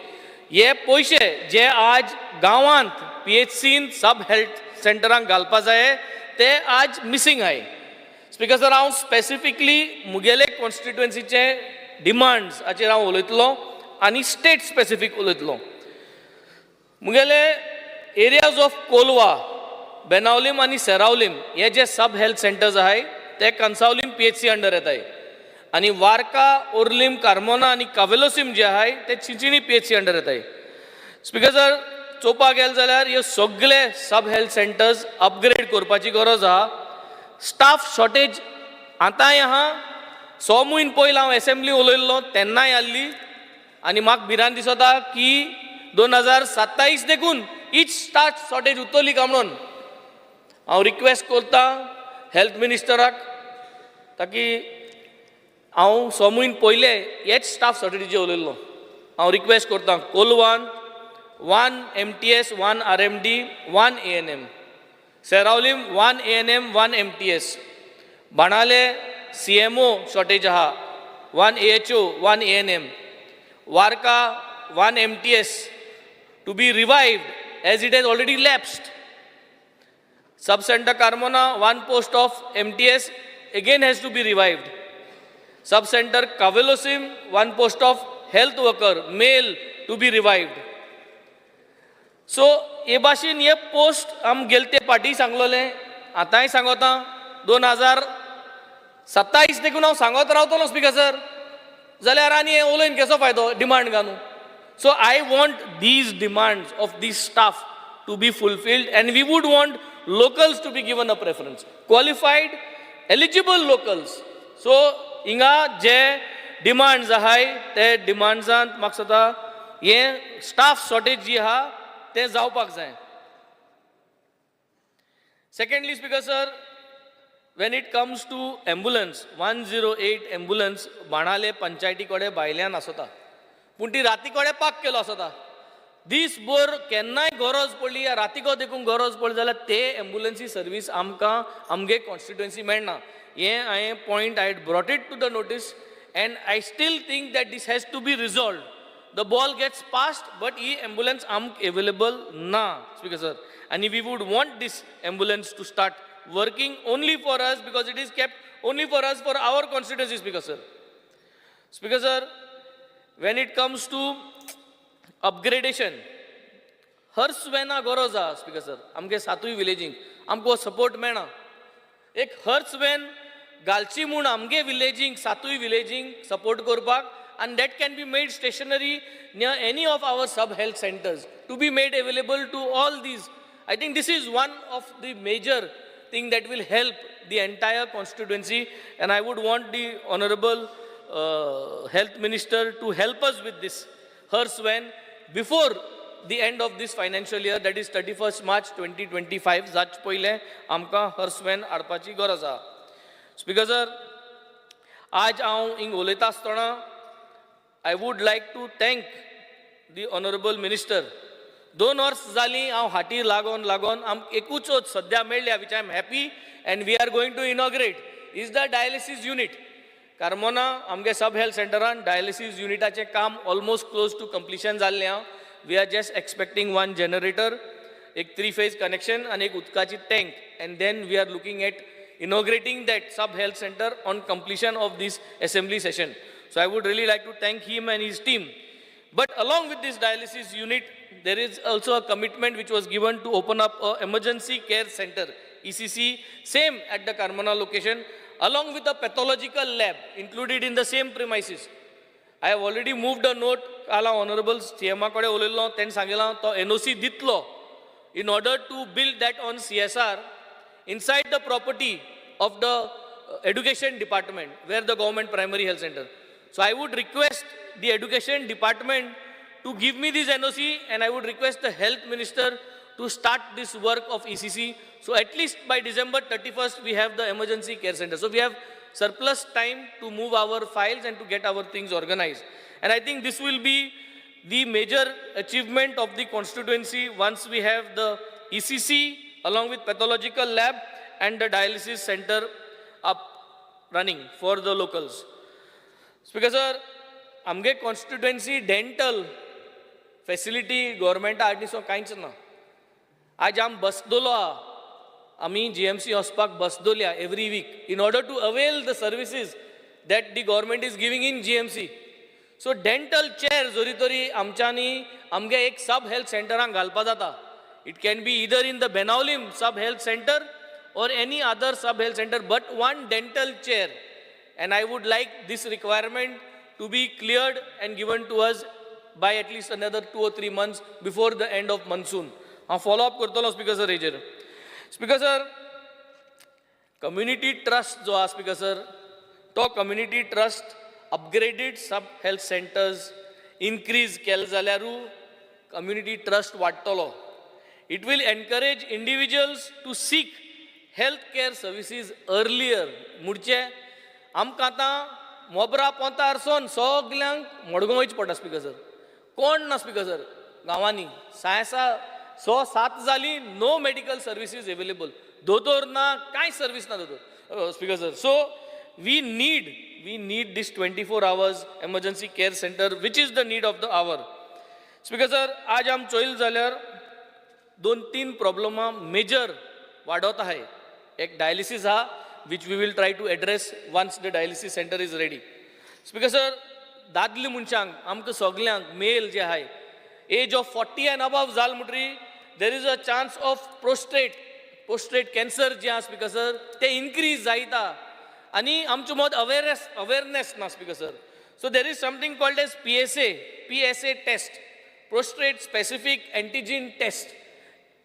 हे पयशे जे आज गांवांत पीएचसीन, सब हेल्थ सेंटरांक घालपा जाय, ते आज मिसींग आहाय. स्पीकर सर, हांव स्पेसिफिकली मुगेले कॉन्स्टिट्युएन्सीचे डिमांड्स हाचेर हांव उलयतलो आनी स्टेट स्पेसिफीक उलयतलो. मुगेले एरियाज ऑफ कोलवा, बेनावलीम आनी सेरावलीम हे जे सब हेल्थ सेंटर्स आहाय ते कंसावलीम पीएचसी अंडर येताय आनी वारका, ओर्लीम, कार्मोना आनी कावेलोसीम जे आहाय ते चिंचिणी पीएचसी अंडर येताय. स्पिकर सर, चोवपाक गेले जाल्यार हे सगळे सब हेल्थ सेंटर्स अपग्रेड करपाची गरज आहा. स्टाफ शॉर्टेज आतांय आहा. 6 म्हयने पयलीं हांव एसेंब्ली उलयल्लो तेन्नाय आहली आनी म्हाका भिरांत दिसता की 2027 देखून हीच स्टाफ शॉर्टेज उरतली काय म्हणून. हांव रिक्वेस्ट करता हेल्थ मिनिस्टराक ताकी हांव 6 म्हयने पयले हेच स्टाफ शॉर्टेजीचेर उलयल्लो. हांव रिक्वेस्ट करता, कोलवान 1 MTS, 1 RMD, 1 ANM, Seraulim 1 ANM, 1 MTS, Benaulim CMO shortage आहा, 1 AHO, 1 ANM, Varca 1 MTS to be revived as it has already lapsed. Sub center Carmona, one post of MTS again has to be revived. Sub center Cavelossim, one post of health worker male to be revived. So हे भाशेन हे पोस्ट आम गेले ते पाटी सांगलोले, आतांय सांगता, 2027 देखून हांव सांगत रावतलो स्पिकर सर. जाल्यार आनी हें उलोवन कसो फायदो डिमांड घालून? So I want these demands of these staff to be fulfilled and we would want locals to be given a preference, qualified, eligible locals. So हिंगा जे डिमांड्स आहाय ते डिमांड्सांत म्हाका दिसता हें स्टाफ शॉर्टेज जी आहा तें जावपाक जाय. Secondly, Speaker sir, when it comes to ambulance, 108 ambulance Benaulim पंचायती कडेन भायल्यान आसता, पूण ती राती कडेन पार्क केलो आसता. दीस भर केन्नाय गरज पडली या रातीको देखून गरज पडली जाल्यार ते एम्बुलन्सी सर्वीस आमकां आमगे कॉन्स्टिट्युएन्सी मेळना. हें हांवें point I brought it to the notice and I still think that this has to be resolved. The ball gets passed, but he ambulance आमकां एवेलेबल ना स्पिकर सर, आनी we would want this ambulance to start working only for us because it is kept only for us, for our constituency, Speaker sir. Speaker sir, when it comes to upgradation, hearse व्हॅना गरज आहा स्पिकर सर. आमगे सातूय विलेजींक आमकां सपोर्ट मेळना. एक हर्स व्हॅन घालची म्हूण आमगे विलेजींक, सातूय विलेजींक सपोर्ट करपाक, आनी that can be made stationary near any of our sub health centers to be made available to all these. I think this is one of the major thing that will help the entire constituency, and I would want the honorable health minister to help us with this hearse van before the end of this financial year, that is 31st March 2025. जाच पयलें आमकां hearse van हाडपाची गरज आहा. स्पिकर सर, आज हांव हिंग उलयता आसतना I would like to thank the honorable minister. 2 वर्स जालीं हांव हाटी लागोन लागोन आमकां एकूच सद्या मेळ्ळ्या, which I am happy and we are going to inaugurate, is the dialysis unit. Carmona आमगे सब हेल्थ सेंटरान डायलिसीस युनिटाचें काम ऑलमोस्ट क्लोज टू कंप्लिशन जाल्लें आहा. We are just expecting one generator, एक थ्री फेज कनेक्शन आनी एक उदकाची tank, and then we are looking at inaugurating that sub health center on completion of this assembly session. So I would really like to thank him and his team. But along with this dialysis unit, there is also a commitment which was given to open up a emergency care center, ECC, same at the Carmona location, along with a pathological lab included in the same premises. I have already moved a note. काल हांव ऑनरेबल सीएमा कडेन उलयल्लो, तेणें सांगिलां तो एनओसी दितलो in order to build that on CSR inside the property of the education department where the government primary health center. So I would request the education department to give me this NOC and I would request the health minister to start this work of ECC. So at least by December 31st, we have the emergency care center. So we have surplus time to move our files and to get our things organized. And I think this will be the major achievement of the constituency once we have the ECC along with pathological lab and the dialysis center up running for the locals. Speaker sir, आमगे कॉन्स्टिट्युएन्सी डेंटल फेसिलिटी गव्हर्मेंटा हाडली कांयच ना. आज आम बसदोलो आहा, आमी जीएमसी वचपाक बसदोल्या every week in order to avail the services that the government is giving in GMC. So dental chair जरी तरी आमच्यांनी आमगे एक सब हेल्थ सेंटरांक घालपा जाता. It can be either in the Benaulim sub health centre or any other sub health centre, but one dental chair. And I would like this requirement to be cleared and given to us by at least another 2 or 3 months before the end of monsoon. हांव फॉलो अप करतलो स्पीकर सर हेजेर. स्पीकर सर, कम्युनिटी ट्रस्ट जो आसा स्पीकर सर, तो community trust upgraded sub health centres increase केले जाल्यारूय कम्युनिटी ट्रस्ट वाडटलो. It will encourage individuals to seek health care services earlier. म्हणचे आमकां आतां मोबरा पोंतार सोन सगल्यांक मडगांव वयचें पडटा स्पीकर सर. कोण ना स्पीकर सर गांवांनी, साय 6 7 जालीं, नो मेडिकल सर्विसीज एवेलेबल, दोतोर ना, कांय सर्वीस ना दोतोर speaker sir. So we need this 24 hours emergency care centre which is the need of the hour. Speaker sir, आज आम चोयल जाल्यार 2-3 प्रॉब्लमां मेजर वाडत आहाय. एक डायलिसीस आहा which we will try to address once the dialysis centre is ready. Speaker sir, दादले मनशांक आमकां सगल्यांक मेल जे आहाय age of 40 and above जाल म्हणटरी there is a chance of prostate cancer जे आहा स्पीकर सर ते इनक्रीज जायता आनी आमचे मद अवेरनेस ना speaker sir. So there is something called as PSA test, prostate specific antigen test.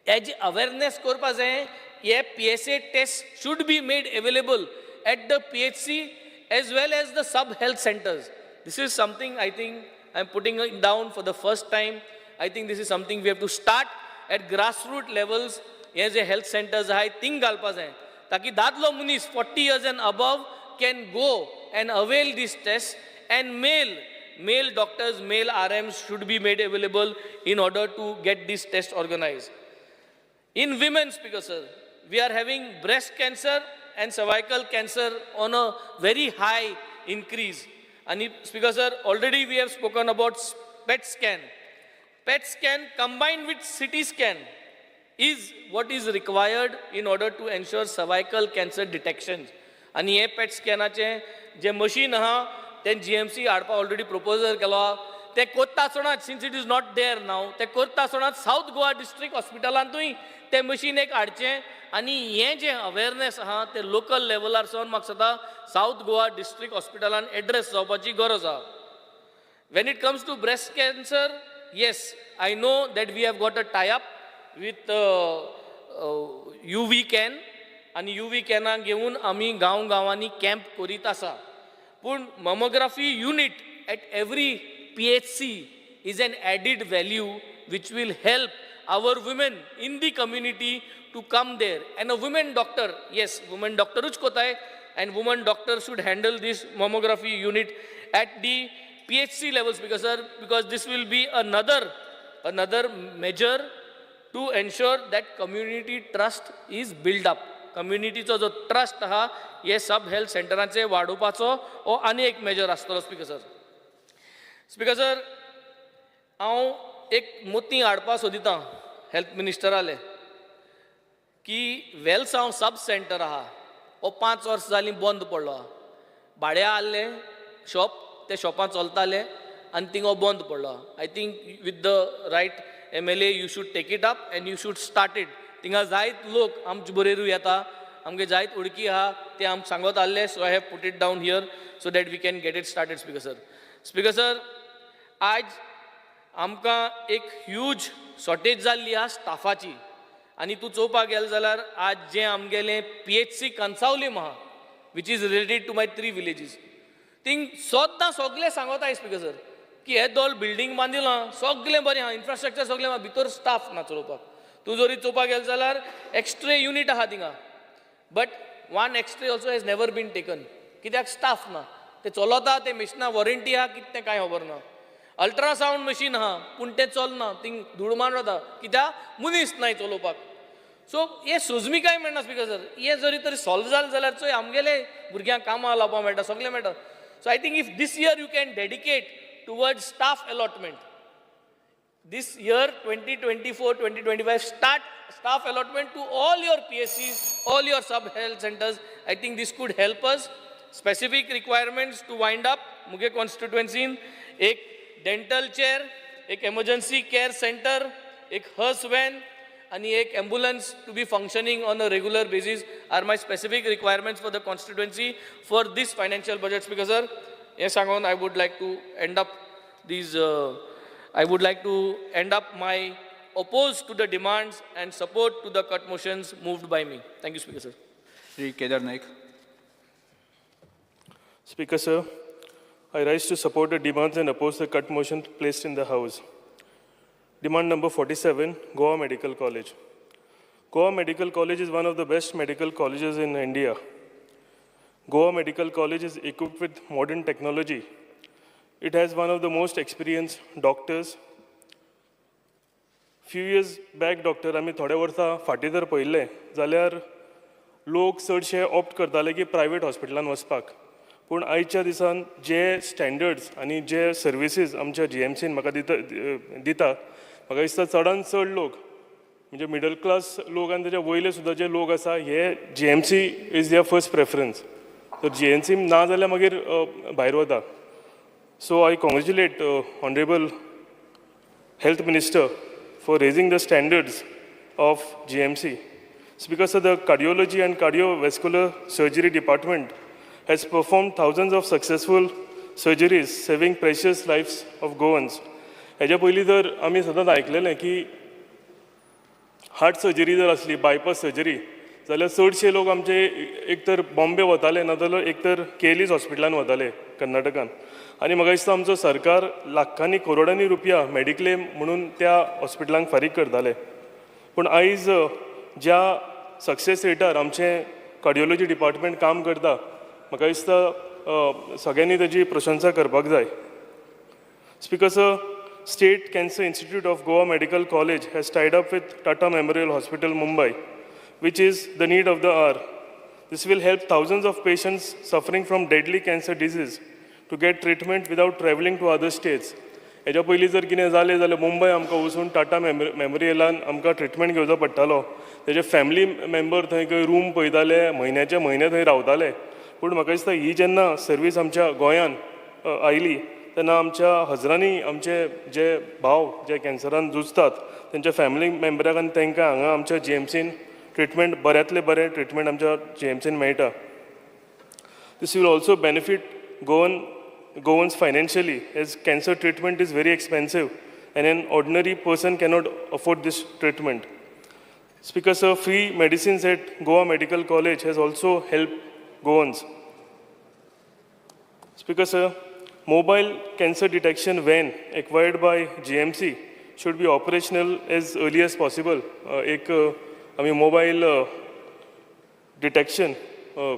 हेजी अवेरनेस करपा जाय. हे PSA test should be made available at the PHC as well as the sub health centres. This is something I think I am putting down for the first time. I think this is something we have to start at grassroot levels. हे जे हेल्थ सेंटर्स आहाय थिंग घालपा जाय ताकी दादलो मनीस 40 years and above can go and avail this test, and male doctors, male RMs should be made available in order to get this test organized. In women, Speaker sir, we are having breast cancer and cervical cancer on a very high increase. And Speaker sir, already we have spoken about PET scan. PET scan combined with CT scan is what is required in order to ensure cervical cancer detection. आनी हे PET स्कॅनाचे जे मशीन आहा तें GMC हाडपा ऑलरेडी प्रपोजल केलो आहा. तें कोत्ता आसतना, since it is not there now, तें करता आसतना सावथ गोवा डिस्ट्रिक्ट हॉस्पिटलांतूय तें मशीन एक हाडचें आनी हें जें अवेरनेस आहा तें लोकल लेवलार सावन म्हाका दिसता सावथ गोवा डिस्ट्रिक्ट हॉस्पिटलान एड्रेस जावपाची गरज आहा. When it comes to breast cancer, yes, I know that we have got a tie-up with UV can, आनी UV कॅनाक घेवन आमी गांव गांवांनी कॅम्प करीत आसा. पूण mammography unit at every PHC is an added value which will help our women in the community to come there. And a women doctor, yes, women डॉक्टरूच कोताय, and woman doctor should handle this mammography unit at the PHC levels, because sir, because this will be another measure to ensure that community trust is built up. कम्युनिटीचो जो ट्रस्ट आहा हे सब हेल्थ सेंटरांचे वाडोवपाचो हो आनी एक मेजर आसतलो स्पीकर सर. स्पीकर सर, हांव एक मोती हाडपा सोदितां हेल्थ मिनिस्टराले की वेलसांव सब सेंटर आहा हो 5 वर्सां जालीं बंद पडलो आहा. भाड्या आहलें शॉप, ते शॉपां चलताले आनी थिंग हो बंद पडलो. I think with the right MLA you should take it up and you should start it. थिंगा जायत लोक आमचे बरेरूय येता, आमगे जायत उडकी आहा ते आमकां सांगत आहले. So I have put it down here so that we can get it started speaker sir. Speaker sir, आयज आमकां एक ह्यूज शॉर्टेज जाल्ली आहा स्टाफाची. आनी तूं चोवपाक गेले जाल्यार आज जें आमगेलें PHC Cansaulim आहा which is related to my 3 villages, thing सद्दां सगलें सांगत आहा स्पीकर सर की हे दोल बिल्डींग बांदिलां सगलें बरें आहा, इन्फ्रास्ट्रक्चर सगलें आहा, भितर स्टाफ ना चलोवपाक. तूं जरी चोवपाक गेले जाल्यार एक्सरे युनीट आहा थिंगा, but one x-ray also has never been taken. कित्याक स्टाफ ना, ते चलता ते मशिना वॉरंटी आहा कितें तें कांय खबर ना. अल्ट्रासावंड मशीन आहा पूण तें चलना, थिंग धूळ मारून वता कित्याक मनीस नाय चलोवपाक. सो हे सोजमिकाय मेळना स्पीकर सर. हे जरी तरी सॉल्व जालें जाल्यार चोय आमगेले भुरग्यांक कामां लावपाक मेळटा, सगळें मेळटा. So I think if this year you can dedicate towards staff allotment, this year 2024-2025 start staff allotment to all your PSCs, all your sub health centers. I think this could help us. Specific requirements to wind up Muge constituency in एक डेंटल चेअर, एक एमर्जन्सी केअर सेंटर, एक हर्स व्हॅन आनी एक ambulance to be functioning on a regular basis are my specific requirements for the constituency for this financial budget. Speaker sir, हें सांगून I would like to end up these I would like to end up my oppose to the demands and support to the cut motions moved by me. Thank you, Speaker sir. Shri Kedar Naik. Speaker sir, I rise to support the demands and oppose the cut motion placed in the House. Demand number 47, Goa Medical College. Goa Medical College is one of the best medical colleges in India. Goa Medical College is equipped with modern technology. It has one of the most experienced doctors. Few years back, doctor, आमी थोड्या वर्सां फाटीं जर पळयल्लें जाल्यार लोक चडशे ऑप्ट करताले की प्रायवेट हॉस्पिटलान वचपाक. पूण आयच्या दिसान जे स्टँडर्ड्स आनी जे सर्विसीस आमच्या जीएमसीन म्हाका दिता, म्हाका दिसता चडान चड लोक म्हणजे मिडल क्लास लोक आनी तेच्या वयले सुद्दां जे लोक आसा, हे GMC is their first preference. तर जीएमसी ना जाल्यार मागीर भायर वता. So I congratulate honourable Health Minister for raising the standards of GMC. Speaker sir, the cardiology and cardiovascular surgery department has performed thousands of successful surgeries, saving precious lives of Goans. हेज्या पयलीं जर आमी सदांच आयकलेलें की हार्ट सर्जरी जर आसली, बायपास सर्जरी जाल्यार चडशे लोक आमचे एक तर बॉम्बे वताले, नाजाल्यार एक तर केलीस हॉस्पिटलान वताले कर्नाटकान. आनी म्हाका दिसता आमचो सरकार लाखांनी करोडांनी रुपया मेडिक्लेम म्हणून त्या हॉस्पिटलांक फारीक करताले. पूण आयज ज्या सक्सेस रेटार आमचें कार्डियोलॉजी डिपार्टमेंट काम करता, म्हाका दिसता सगळ्यांनी ताजी प्रशंसा करपाक जाय. Speaker sir, State Cancer Institute of Goa Medical College has tied up with Tata Memorial Hospital, Mumbai, which is the need of the hour. This will help thousands of patients suffering from deadly cancer disease to get treatment without traveling to other states. हेज्या पयलीं जर कितें जालें जाल्यार मुंबय आमकां वचून टाटा मेमोरियलान आमकां ट्रिटमेंट घेवचो पडटालो. तेजे फॅमिली मेंबर थंय खंय रूम पळयताले, म्हयन्याचे म्हयने थंय रावताले. पूण म्हाका दिसता ही जेन्ना सर्वीस आमच्या गोंयान आयली तेन्ना आमच्या हजरांनी आमचे जे भाव जे कॅन्सरान झुजतात तेंच्या फॅमिली मेंबराक आनी तांकां हांगा आमच्या जीएमसीन ट्रिटमेंट, बऱ्यांतलें बरें ट्रिटमेंट आमच्या जीएमसीन मेळटा. This will also benefit Goans financially, as cancer treatment is very expensive and an ordinary person cannot afford this treatment. Speaker sir, free medicines at Goa Medical College has also helped Goans. Speaker sir, mobile cancer detection van acquired by GMC should be operational as early as possible. एक आमी mobile detection,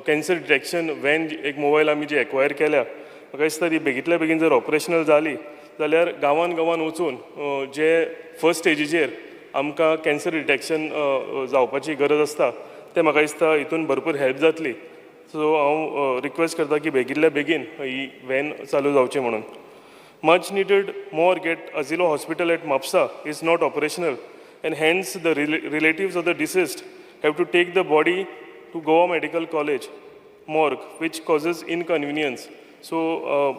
cancer detection van एक मोबायल आमी जी एक्वायर केल्या, म्हाका दिसता ती बेगींतल्या बेगीन जर ऑपरेशनल जाली जाल्यार गांवान गांवान वचून जे फर्स्ट स्टेजीचेर आमकां कॅन्सर डिटेक्शन जावपाची गरज आसता, तें म्हाका दिसता हितून भरपूर हेल्प जातली. सो हांव रिक्वेस्ट करता की बेगींतल्या बेगीन ही व्हॅन चालू जावची म्हणून. Much needed morgue at Azilo Hospital at Mapsa is not operational, and hence the relatives of the deceased have to take the body to Goa Medical College morgue, which causes inconvenience. So,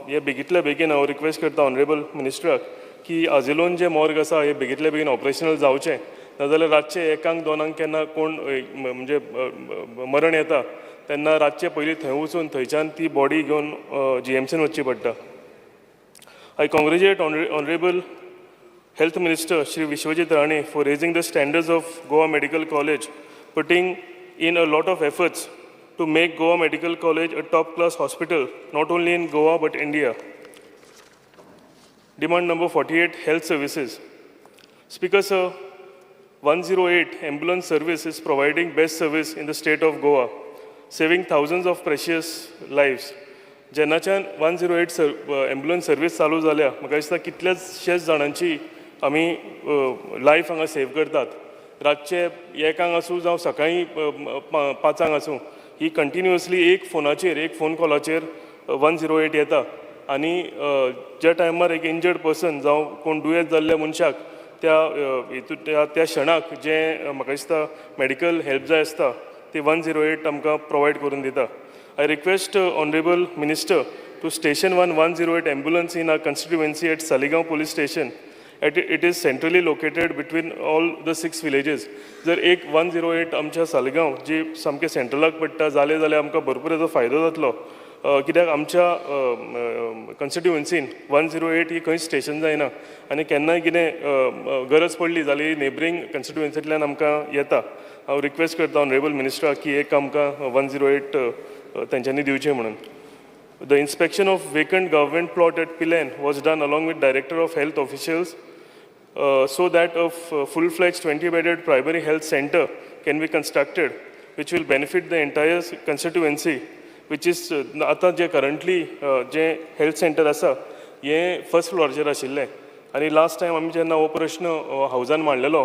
हे बेगींतल्या बेगीन हांव रिक्वेस्ट करता ऑनरेबल मिनिस्टराक की आजिलोन जे मॉर्ग आसा हे बेगींतल्या बेगीन ऑपरेशनल जावचें, नाजाल्यार रातचे एकांक दोनांक केन्ना कोण म्हणजे मरण येता तेन्ना रातचे पयलीं थंय वचून थंयच्यान ती बॉडी घेवन जीएमसीन वचची पडटा. I congratulate Honorable Health Minister Shri Vishwajit Rane for raising the standards of Goa Medical College, putting in a lot of efforts to make Goa Medical College a top-class hospital, not only in Goa but India. Demand number 48, health services. Speaker sir, 108 ambulance service is providing best service in the state of Goa, saving thousands of precious lives. जेन्नाच्यान 108 ambulance service चालू जाल्या, म्हाका दिसता कितल्याशेच जाणांची आमी लायफ हांगा सेव करतात. रातचे एकांक आसूं जावं सकाळीं 5 आंक आसूं, ही कंटिन्युअसली एक फोनाचेर, एक फोन कॉलाचेर 108 येता आनी ज्या टायमार एक इंजर्ड पर्सन जावं कोण दुयेंत जाल्ल्या मनशाक त्या हितून त्या क्षणाक जें म्हाका दिसता मेडिकल हेल्प जाय आसता, ती 108 आमकां प्रोवायड करून दिता. I request Honorable Minister to to station one 108 ambulance in our constituency at Saligao police station. It is centrally located between all the six villages. जर एक 108 आमच्या सालिगांव जी सामकें सेंट्रलाक पडटा जालें जाल्यार आमकां भरपूर हेजो फायदो जातलो, कित्याक आमच्या कॉन्स्टिट्युएन्सीन 108 ही खंयच स्टेशन जायना आनी केन्नाय कितें गरज पडली जाल्यार नेबरींग कॉन्स्टिट्युएन्सींतल्यान आमकां येता. हांव रिक्वेस्ट करता ऑनरेबल मिनिस्टराक की एक आमकां 108 तेंच्यांनी दिवचें म्हणून. The inspection of vacant government plot at Pilen was done along with Director of Health officials so that a full-fledged 20-bedded primary health center can be constructed, which will benefit the entire constituency, which is आतां जे currently जे हेल्थ सेंटर आसा हें फर्स्ट फ्लोराचेर आशिल्लें आनी लास्ट टायम आमी जेन्ना हो प्रश्न हावजान मांडलेलो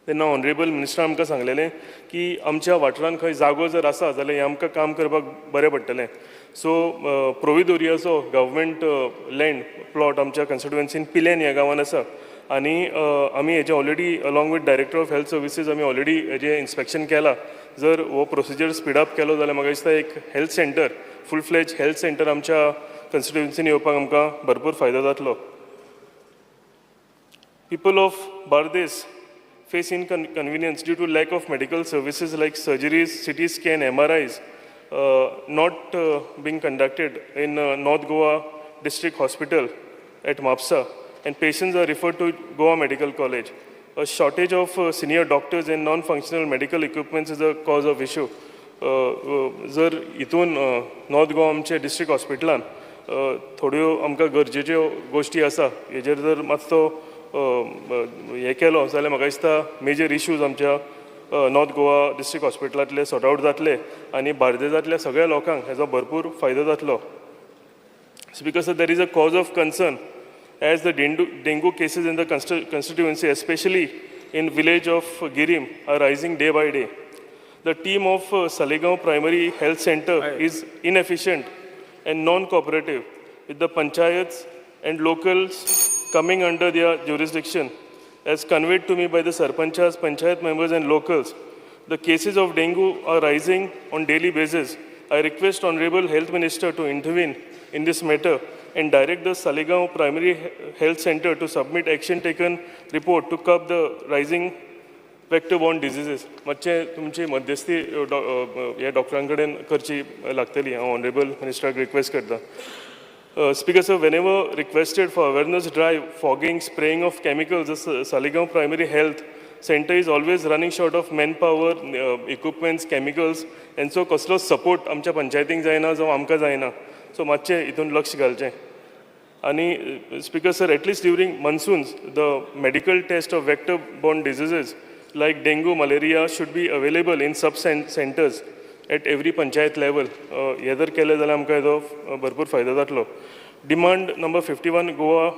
तेन्ना ऑनरेबल मिनिस्टर आमकां सांगलेलें की आमच्या वाठारांत खंय जागो जर आसा जाल्यार हें आमकां काम करपाक बरें पडटलें. सो प्रोविदोरियाचो गव्हर्मेंट लँड प्लॉट आमच्या कॉन्स्टिट्युएन्सीन पिलेन ह्या गांवान आसा आनी आमी हेजें already along with Director of Health Services आमी ऑलरेडी हेजें इन्स्पेक्शन केलां. जर हो प्रोसिजर स्पीड अप केलो जाल्यार म्हाका दिसता एक health center, full fledge health center आमच्या कॉन्स्टिट्युएन्सीन येवपाक आमकां भरपूर फायदो जातलो. People of Bardez face inconvenience due to lack of medical services like surgeries, CT scan, MRIs not being conducted in North Goa District Hospital at Mapsa, and patients are referred to Goa Medical College. A shortage of senior doctors and non-functional medical equipments is a cause of issue. जर हितून नॉर्थ गोवा आमचे डिस्ट्रिक्ट हॉस्पिटलान थोड्यो आमकां गरजेच्यो गोश्टी आसा हेजेर जर मातसो हें केलो जाल्यार म्हाका दिसता मेजर इश्यूज आमच्या नॉर्थ गोवा डिस्ट्रिक्ट हॉस्पिटलांतले सॉर्ट आवट जातले आनी बार्देजांतल्या सगळ्या लोकांक हेजो भरपूर फायदो जातलो. Speaker sir, there is a cause of concern as the dengue cases in the constituency, especially in village of Girim, are rising day by day. The team of Salegaon Primary Health Center is inefficient and non-cooperative with the panchayats and locals coming under their jurisdiction. As conveyed to me by the sarpanchas, panchayat members and locals, the cases of dengue are rising on daily basis. I request Honorable Health Minister to intervene in this matter and direct the Salegaon Primary Health Center to submit action taken report to curb the rising vector-borne diseases. मातशें तुमची मध्यस्थी ह्या डॉक्टरां कडेन करची लागतली. हांव ऑनरेबल मिनिस्टराक रिक्वेस्ट करता. Speaker sir, whenever requested for awareness drive, fogging, spraying of chemicals, the Saligao Primary Health Center is always running short of manpower, equipments, chemicals, and so कसलो सपोर्ट आमच्या पंचायतींक जायना जावं आमकां जायना. सो मातशें हितून लक्ष घालचें. आनी Speaker sir, at least during monsoons, the medical test of vector borne diseases like dengue, malaria should be available in sub centers at every panchayat level. हें जर केलें जाल्यार आमकां हेजो भरपूर फायदो जातलो. Demand number 51, Goa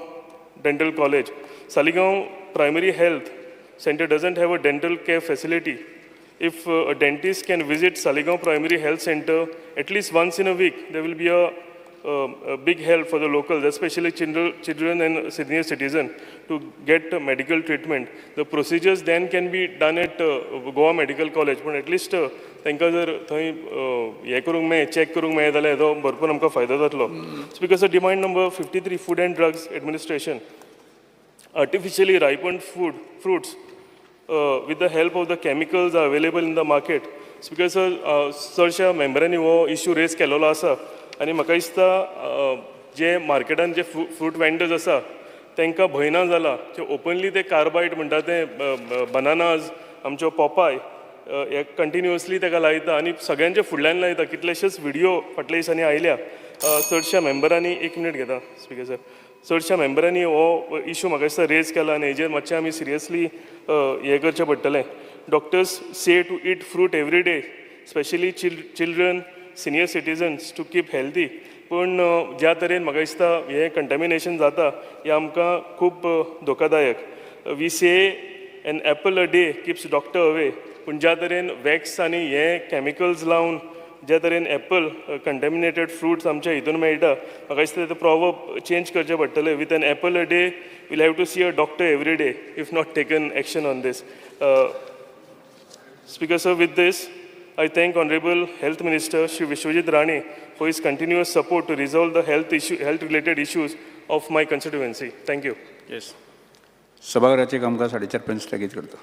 Dental College. Saligao Primary Health Center doesn't have a dental care facility. If a dentist can visit Saligao Primary Health Center at least once in a week, there will be a big help for the locals, especially children and senior citizen, to get medical treatment. The procedures then can be done at Goa Medical College, but at least तांकां जर थंय हें करूंक मेळ्ळें, चॅक करूंक मेळ्ळें जाल्यार हेजो भरपूर आमकां फायदो जातलो. Because demand number 53, Food and Drugs Administration. Artificially ripened food fruits with the help of the chemicals are available in the market. Speaker sir, चडश्या मेंबरांनी हो इशू रेज केलेलो आसा आनी म्हाका दिसता जे मार्केटान जे फ्रूट वेंडर्स आसा तांकां भंय ना जाला जे ओपनली ते कार्बायड म्हणटा ते बनानाज, आमच्यो पोपाय हे कंटिन्युअसली ताका लायता आनी सगळ्यांच्या फुडल्यान लायता. कितलेशेच व्हिडियो फाटल्या दिसांनी आयल्या. चडश्या मेंबरांनी, एक मिनट घेता स्पीकर सर, चडश्या मेंबरांनी हो इशू म्हाका दिसता रेज केला आनी हेजेर मातशें आमी सिरियसली हें करचें पडटलें. Doctors say to eat fruit every day, specially children, senior citizens, to keep healthy. पूण ज्या तरेन म्हाका दिसता हें कंटेमिनेशन जाता हें आमकां खूब धोकादायक. We say an apple a day keeps doctor away, पूण ज्या तरेन वॅक्स आनी हे कॅमिकल्स लावन ज्या तरेन एप्पल कंटेमिनेटेड फ्रुट्स आमच्या हितून मेळटा, म्हाका दिसता ते प्रॉवर्ब चेंज करचें पडटलें with an apple a day we'll have to see a doctor every day if not taken action on this. Speaker sir, with this, I thank Honorable Health Minister Shri Vishwajit Rane for his continuous support to resolve the health issue, health related issues of my constituency. Thank you. Yes. सभाघराचें कामकाज 4:30 पर्यंत स्थगीत करता.